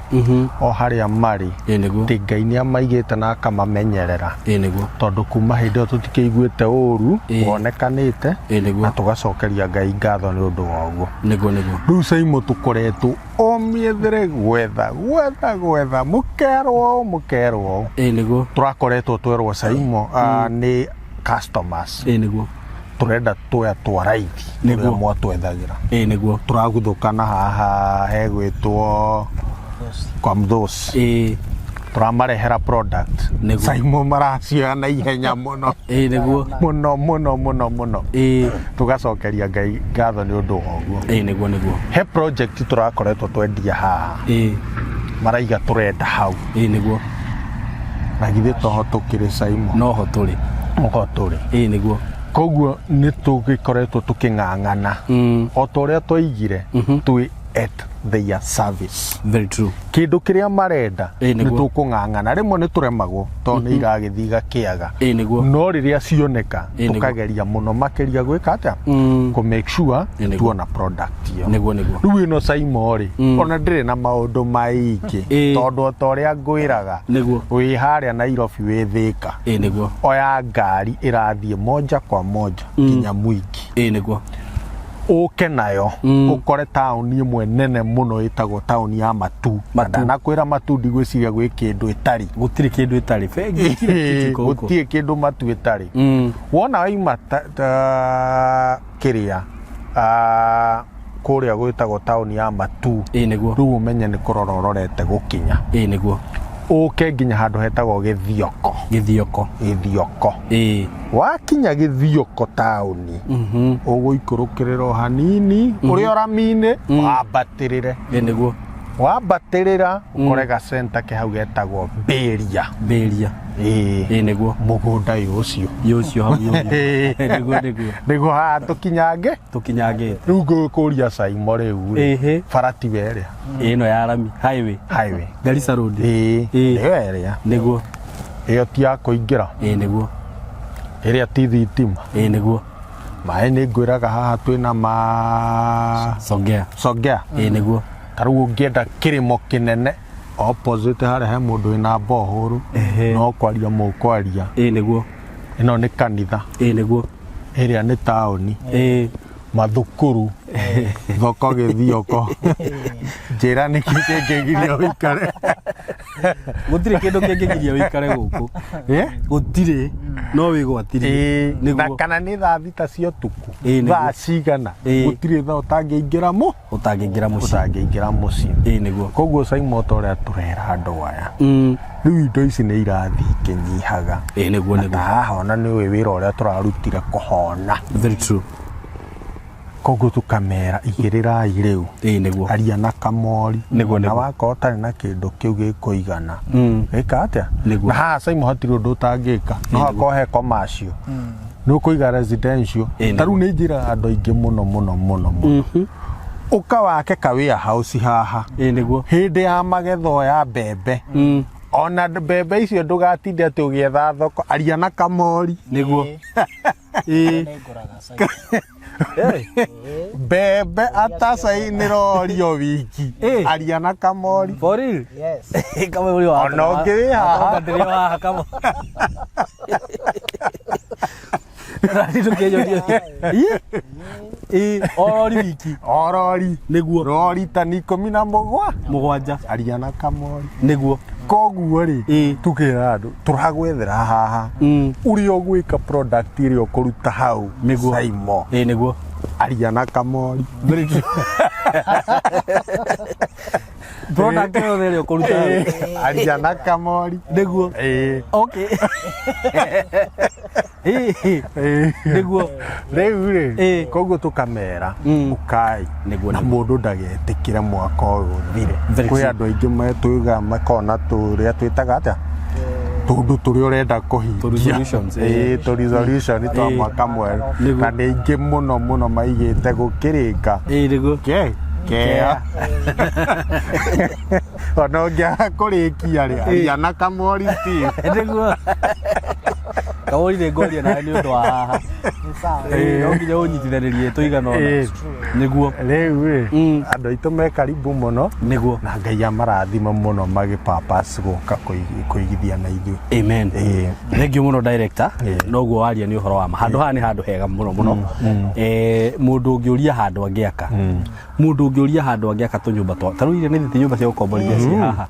o harĩa marĩ, Ĩĩ nĩguo. atĩ Ngai nĩ amaigĩte na akamamenyerera, Ĩĩ nĩguo. tondũ kuma hĩndĩ ĩyo tũtikĩiguĩte ũru wonekanĩte, Ĩĩ nĩguo. na tũgacokeria Ngai ngatho nĩ ũndũ wa ũguo. Nĩguo nĩguo. Rĩu Saimo, tũkoretwo o mĩethere gwetha gwetha gwetha, mũkerwo ũũ, mũkerwo ũũ. Ĩĩ nĩguo. Tũrakoretwo twerwo Saimo nĩ customers, Ĩĩ nĩguo. tũrenda tũya twa raithi Nĩguo. tũrĩa mwatwethagĩra. Ĩĩ nĩguo. Tũraguthũkana haha hegwĩtwo kwa Mthosi. Tũramarehera product. Saimo, maracioya na ihenya mũno. Ĩĩ nĩguo. Mũno mũno mũno mũno. Tũgacokeria Ngai ngatho nĩ ũndũ wa ũguo. Ĩĩ nĩguo nĩguo. He project tũrakoretwo twendia haha, maraiga tũrenda hau. Ĩĩ nĩguo. Na githĩ toho tũkĩrĩ Saimo? Noho tũrĩ. Oho tũrĩ. Ĩĩ nĩguo. Koguo nĩ tũgĩkoretwo tũkĩng'ang'ana o ta ũrĩa twaigire, twĩ at their service. Very true. Kĩndũ kĩrĩa marenda, Ĩĩ, nĩ nĩguo. tũkũng'ang'ana. Rĩmwe nĩ tũremagwo tondũ nĩ iragĩthiĩ igakĩaga, Ĩĩ nĩguo. no rĩrĩa cioneka, Ĩĩ, nĩguo. tũkageria mũno makĩria gwĩka atĩa, kũ make sure Ĩĩ, nĩguo. tuona product ĩyo. Nĩguo nĩguo. Rĩu ĩno Saimo rĩ, ona ndĩrĩ na maũndũ maingĩ, tondũ o ta ũrĩa ngwĩraga, wĩ harĩa Nairobi, wĩ Thĩka, Ĩĩ nĩguo. oya ngari ĩrathiĩ moja kwa moja nginya Mwingi, Ĩĩ nĩguo. ũke nayo ũkore taũni ĩmwe nene mũno ĩtagwo taũni ya Matu. Na Matu. ndanakwĩra Matu, ndigwĩciria gwĩ kĩndũ ĩtarĩ. Gũtirĩ kĩndũ ĩtarĩ, bengi, kila kitu iko huko. Gũtirĩ kĩndũ Matu ĩtarĩ. Wona waima ta kĩrĩa kũrĩa gwĩtagwo taũni ya Matu, Ĩĩ nĩguo. rĩu ũmenye nĩ kũrora ũrorete gũkinya, Ĩĩ nĩguo. Ũke nginya handũ hetagwo Gĩthioko. Gĩthioko. Gĩthioko. Wakinya Gĩthioko taũni, ũgũikũrũkĩrĩra o hanini ũrĩ o rami-inĩ, wambatĩrĩre. Ĩĩ nĩguo. Wambatĩrĩra ũkore gacenta ke hau getagwo Mbĩria. Mbĩria. Ĩĩ. Ĩĩ nĩguo. Mũgũnda ũyũ ũcio. Yũ ũcio hau yũ. Nĩguo nĩguo. Nĩguo haha tũkinyange. Tũkinyangĩte. Rĩu ngũkũria Saimo, rĩu rĩ, bara tiwe ĩrĩa Ĩno ya rami highway? Highway. Garissa Road. Ĩĩ. Ĩyo ĩrĩa ĩyo ti ya kũingĩra. Ĩĩ nĩguo. Ĩrĩa ti thitima. Ĩĩ nĩguo. Maĩ nĩ ngwĩraga haha twĩna ma Songea. Songea. Ĩĩ nĩguo. Ta rĩu ũngĩenda kĩrĩmo kĩnene opposite harĩa he mũndũ wĩna borehole, no kwaria mũkwaria. Ĩĩ nĩguo. Ĩno nĩ kanitha. Ĩĩ nĩguo. Ĩrĩa nĩ taũni. Ĩĩ. Mathukuru, thoko, gĩthioko. Njĩra nĩkĩ kĩngĩgiria ũikare? Gũtirĩ kĩndũ kĩngĩgiria wĩikare gũkũ. Eh? Gũtirĩ, no wĩgwatirie. Ĩĩ, na Nĩguo. kana nĩ thaa 6 cia ũtukũ, Ĩĩ, nĩguo. thaa cigana, gũtirĩ thaa ũtangĩingĩra mũ Ũtangĩingĩra mũciĩ. Ũtangĩingĩra mũciĩ. Ĩĩ nĩguo. Koguo Simon, ta ũrĩa tũrera andũ aya, rĩu indo ici nĩ irathiĩ ikĩnyihaga. Ĩĩ nĩguo. Na Nĩguo. ta haha ona nĩ ũĩ wĩra ũrĩa tũrarutire kũhona. Very true. Koguo tũkamera, igĩrĩrai rĩu. Ĩĩ nĩguo. Aria na kamori. Nĩguo, Na nĩguo. wakorwo ũtarĩ na kĩndũ kĩu gĩkũigana, ĩka atĩa? Nĩguo. Na haha Simon hatirĩ ũndũ ũtangĩka. No hakorwo he commercial, nĩ ũkũiga residential. Ĩĩ, Ta rĩu nĩ njĩraga andũ aingĩ mũno mũno mũno mũno, ũka wake ka warehouse haha. Ĩĩ nĩguo. Hĩndĩ ya magetho ya mbembe, ona mbembe icio ndũgatinde atĩ ũgĩetha thoko. Aria na kamori. Nĩguo, ĩĩ. Mbembe atacai nĩ rori o wiki. Aria na kamori. For real? Kama uri wa Ona ũngĩ wĩ haha. Ndĩrĩ o haha kama. Rari ndũkĩnyonie. Ĩ, o rori wiki. O rori. Nĩguo. Rori tani 17. 7. Aria na kamori. Nĩguo. Koguo rĩ, tukĩra andũ tũragwethera haha ũrĩa ũgwĩka product ĩrĩa ũkũruta hau. Nĩguo. Saimo, Ĩĩ nĩguo. Aria na kamori. Very true. Product yothe ĩrĩa ũkũruta hau. Aria na kamori. Nĩguo. Ĩĩ. Okay. Ĩĩ. Ĩĩ. Nĩguo. Rĩu rĩ, koguo tũkamera, ũkai. Nĩguo, Na mũndũ ndagetĩkĩre mwaka ũyũ ũthire. Very Kwĩ true. andũ aingĩ metwĩga makona tũrĩa twĩtaga atĩa, tũndũ tũrĩa ũrenda kũhingia. Tũ resolutions, ĩĩ. Ĩĩ, tũ resolution twa mwaka mwerũ. Nĩguo. Na nĩ aingĩ mũno mũno maigĩte gũkĩrĩka Ĩĩ nĩguo. ke kea ona ũngĩaga kũrĩkia rĩ, aria na kamori Steve. Nĩguo. Kamori nĩ ngwaria nawe nĩ ũndũ wa haha. Ĩĩ, no nginya ũnyitithanĩrie tũigana ũna. Nĩguo. Rĩu rĩ, andũ aitũ me karibu mũno. Nĩguo. Na Ngai amarathime mũno magĩpapas gũka kũigithia na ithuĩ. Amen. Ĩĩ. Thank you mũno, director. Noguo waria nĩ ũhoro wa ma, handũ haha nĩ handũ hega mũno mũno. Mũndũ ũngĩũria handũ angĩaka, mũndũ ũngĩũria handũ angĩaka tũnyũmba twa ta rĩu iria nĩ thĩti nyũmba cia gũkomborithia ciĩ haha.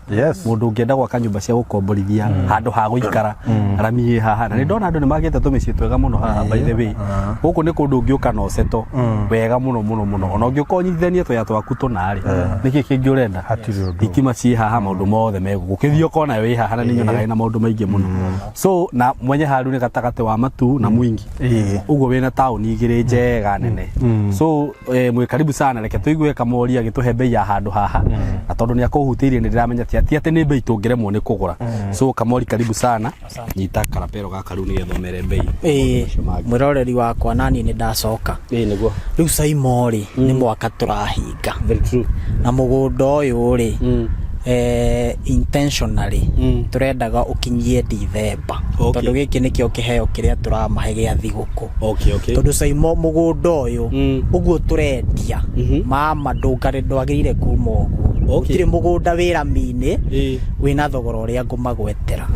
Mũndũ ũngĩenda gwaka nyũmba cia gũkomborithia, handũ ha gũikara, rami ĩ haha, na nĩ ndona andũ nĩ magĩte tũmĩciĩ twega mũno haha. By the way, gũkũ nĩ kũndũ ũngĩũka na ũceto wega mũno mũno mũno. Ona ũngĩũka ũnyitithanie tũya twaku tũna rĩ, nĩkĩ kĩngĩ ũrenda? Hatirĩ ũndũ. Thitima ciĩ haha, maũndũ mothe me gũkũ. Gĩthiĩ ũkona wĩ haha na nĩ nyonaga ĩna maũndũ maingĩ mũno. So na mwenye haru nĩ gatagatĩ wa Matu na Mwingi, ũguo wĩna taũni igĩrĩ njega nene. So mwĩ karibu sana. Reke tũigue Kamori agĩtũhe bei ya handũ haha, na tondũ nĩ akũhutĩirie, nĩ ndĩramenya ti atĩ nĩ bei tũngĩremwo nĩ kũgũra. So Kamori, karibu sana. Nyita karapero gaka rĩu nĩgetha ũmere bei. Ĩĩ. Maũndũ macio mangĩ. Mwĩroreri wakwa, nani nĩ ndacoka. Ĩĩ nĩguo. Rĩu Saimo rĩ, nĩ mwaka tũrahinga. Very true. Na mũgũnda ũyũ rĩ, intentionally tũrendaga ũkinyie Dithemba, tondũ gĩkĩ nĩkĩo kĩheo kĩrĩa tũramahe gĩa thigũkũ. Tondũ Saimo, mũgũnda ũyũ ũguo tũrendia, mama, ndũngarĩ ndwagĩrĩire kuma ũguo. Gũtirĩ mũgũnda wĩ rami-inĩ wĩna thogora ũrĩa ngũmagwetera,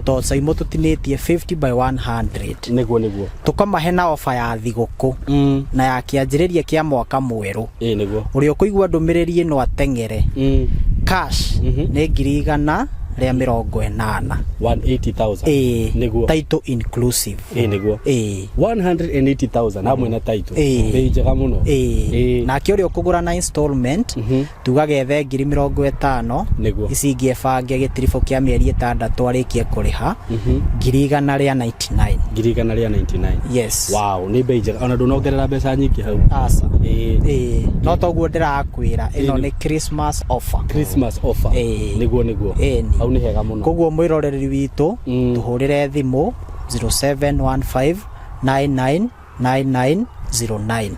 tondũ Saimo tũtinĩtie 50 by 100. Nĩguo nĩguo. Tũkamahe na ofa ya thigũkũ na ya kĩanjĩrĩria kĩa mwaka mwerũ. Ĩĩ nĩguo. Ũrĩa ũkũigua ndũmĩrĩri ĩno ateng'ere. Cash nĩ 180,000. 180,000. Ĩĩ. Nĩguo. Title inclusive. Ĩĩ nĩguo. Ĩĩ. 180,000 hamwe na title. Ĩĩ. Bei njega mũno. Ĩĩ. Ĩĩ. Nake ũrĩa ũkũgũra na installment, tugaga ethe 50,000. Ici ingĩ ebange gĩtiribũ kĩa mĩeri 6 arĩkie kũrĩha, 199,000. 199,000. Yes. Wow, nĩ bei njega, ona ndũnongerera mbeca nyingĩ hau. Aca. Ĩĩ. Ĩĩ, no toguo ndĩrakwĩra, ĩno Ĩĩ. nĩ Christmas offer. Christmas offer. Ĩĩ. Nĩguo nĩguo. Ĩni. Hau nĩ hega mũno. Koguo mwĩroreri witũ, tũhũrĩre thimũ 0715 999909.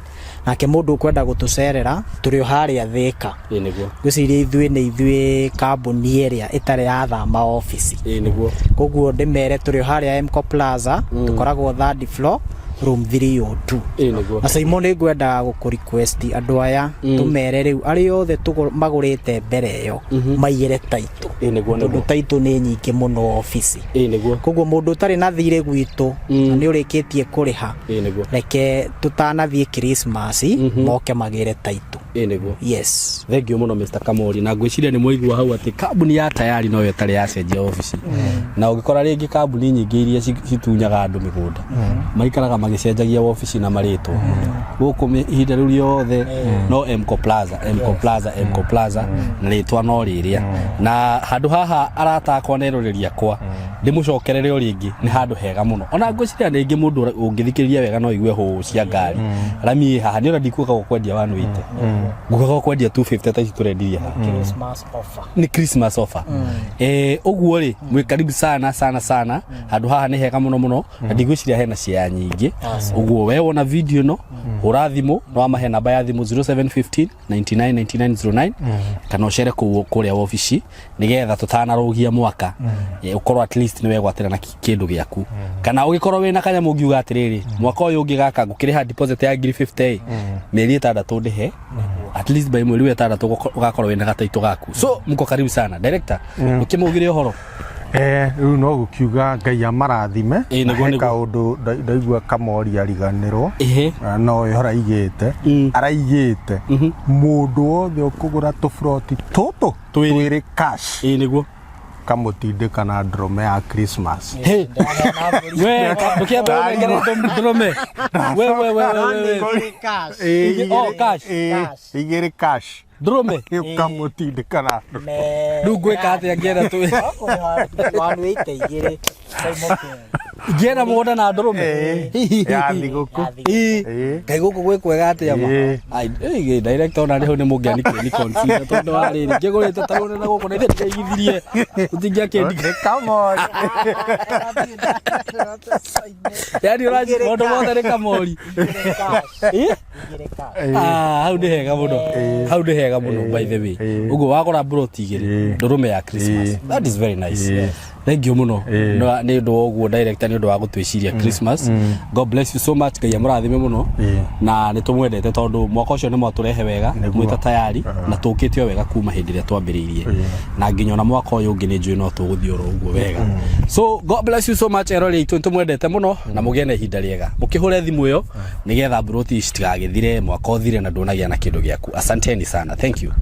Nake mũndũ ũkwenda gũtũcerera, tũrĩ o harĩa Thĩka. Ĩĩ nĩguo. Ngwĩciria ithuĩ nĩ ithuĩ kambuni ĩrĩa ĩtarĩ yathama obici. Ĩĩ nĩguo. Koguo ndĩmere tũrĩ o harĩa Mco Plaza, tũkoragwo third floor. Room 302. Ĩĩ nĩguo. Na Simon, nĩ ngwendaga gũkũ request andũ aya tũmere rĩu arĩa othe magũrĩte mbere ĩyo maigĩre title. Ĩĩ nĩguo. Tondũ Nĩguo. Title nĩ nyingĩ mũno obici. Ĩĩ nĩguo. Koguo mũndũ ũtarĩ na thirĩ gwitũ na nĩ ũrĩkĩtie kũrĩha, Ĩĩ nĩguo. Reke tũtanathiĩ Christmas moke magĩre title. Ĩĩ nĩguo. Yes. Thank you mũno, Mr Kamori. Na ngwĩciria nĩ mwaigua hau atĩ kambuni ya Tayari noyo ĩtarĩ yacenjia obici, na ũngĩkora rĩngĩ kambuni nyingĩ iria citunyaga andũ mĩgũnda maikaraga magĩcenjagia obici na marĩtwa. Gũkũ ihinda rĩu rĩothe no Mco Plaza, Mco Plaza, Mco Plaza, na rĩtwa no rĩrĩa. Na handũ haha, arata akwa na eroreri akwa, ndĩmũcokerere o rĩngĩ, nĩ handũ hega mũno. Ona ngwĩciria rĩngĩ mũndũ ũngĩthikĩrĩria wega no igue hũ cia ngari. Rami ĩ haha nĩ ona ndikuga gũkwendia 180, ngugaga gũkwendia 250 ta ici tũrendirie haha. Christmas offer. Nĩ Christmas offer. Ũguo rĩ, mwĩ karibu sana sana sana. Handũ haha nĩ hega mũno mũno na ndigwĩciria hena ciaya nyingĩ. Ũguo we wona video ĩno, hũra thimũ, no amahe namba ya thimũ 0715 99 99 09, kana ũcere kũu kũrĩa wabici nĩgetha tũtanarũgia mwaka, ũkorwo at least nĩ wegwatĩra na kĩndũ gĩaku, kana ũgĩkorwo wĩna kanyamũ ũngiuga atĩrĩrĩ, mwaka ũyũ ũngĩ gaka ngũkĩrĩha deposit ya ngiri 50 ĩ, mĩeri 6 ndĩhe, at least by mweri wa 6 ũgakorwo wĩna gataitũ gaku. So mko karibu sana. Director, ũkĩmaugĩre ũhoro. Rĩu no gũkiuga Ngai amarathime. Ĩĩ, nĩguo, Na he nĩguo. Kaũndũ ndaigua Kamori ariganĩrwo. No ĩho araigĩte, araigĩte mũndũ wothe ũkũgũra tũburoti tũtũ Twĩrĩ. Twĩrĩ cash, Ĩĩ nĩguo. Kamũtindĩka na ndũrũme ya Christmas. Hey. We ndũkĩambe ũnengere ndũrũme, we we we we we. Cash. Ĩĩ, Oh, cash. Ĩĩ, igĩrĩ cash. Ndũrũme. Ũkamũtindĩka na ndũrũme. Rĩu ngwĩka atĩa ngĩenda tu 180 igĩrĩ. Ngĩenda mũgũnda na ndũrũme? Ĩĩ, ya thigũkũ. Ĩĩ. Ĩĩ. Ngai, gũkũ gwĩ kwega atĩa ma. Ĩĩ. Ai, director, ona rĩu nĩ mũngĩani ni consider tondũ wa rĩrĩ ngĩgũrĩte taũni na gũkũ na ithe ndĩigithirie ũtingĩakĩndi. Nĩ Kamori. Yani ũraci maũndũ mothe nĩ Kamori. Ĩ? Ah, hau nĩ hega mũno, hau nĩ hega mũno, by the way. Ũguo wagũra mburoti igĩrĩ, ndũrũme ya Christmas. That is very nice. Thank you mũno nĩ ũndũ wa ũguo, director, nĩ ũndũ wa gũtwĩciria Christmas. God bless you so much. Ngai amũrathime mũno. Na nĩ tũmwendete tondũ mwaka ũcio nĩ mwatũrehe wega Nĩguo. Mwĩta Tayari na tũkĩte o wega kuma hĩndĩ ĩrĩa twambĩrĩirie, na nginya ona mwaka ũyũ ũngĩ nĩ njũĩ no tũgũthiĩ oro ũguo wega. So God bless you so much, erori aitũ, nĩ tũmwendete mũno na mũgĩe na ihinda rĩega. Mũkĩhũre thimũ ĩyo nĩgetha mburoti ici citigagĩthire, mwaka ũthire na ndũnagĩa na kĩndũ gĩaku. Asanteni sana, thank you.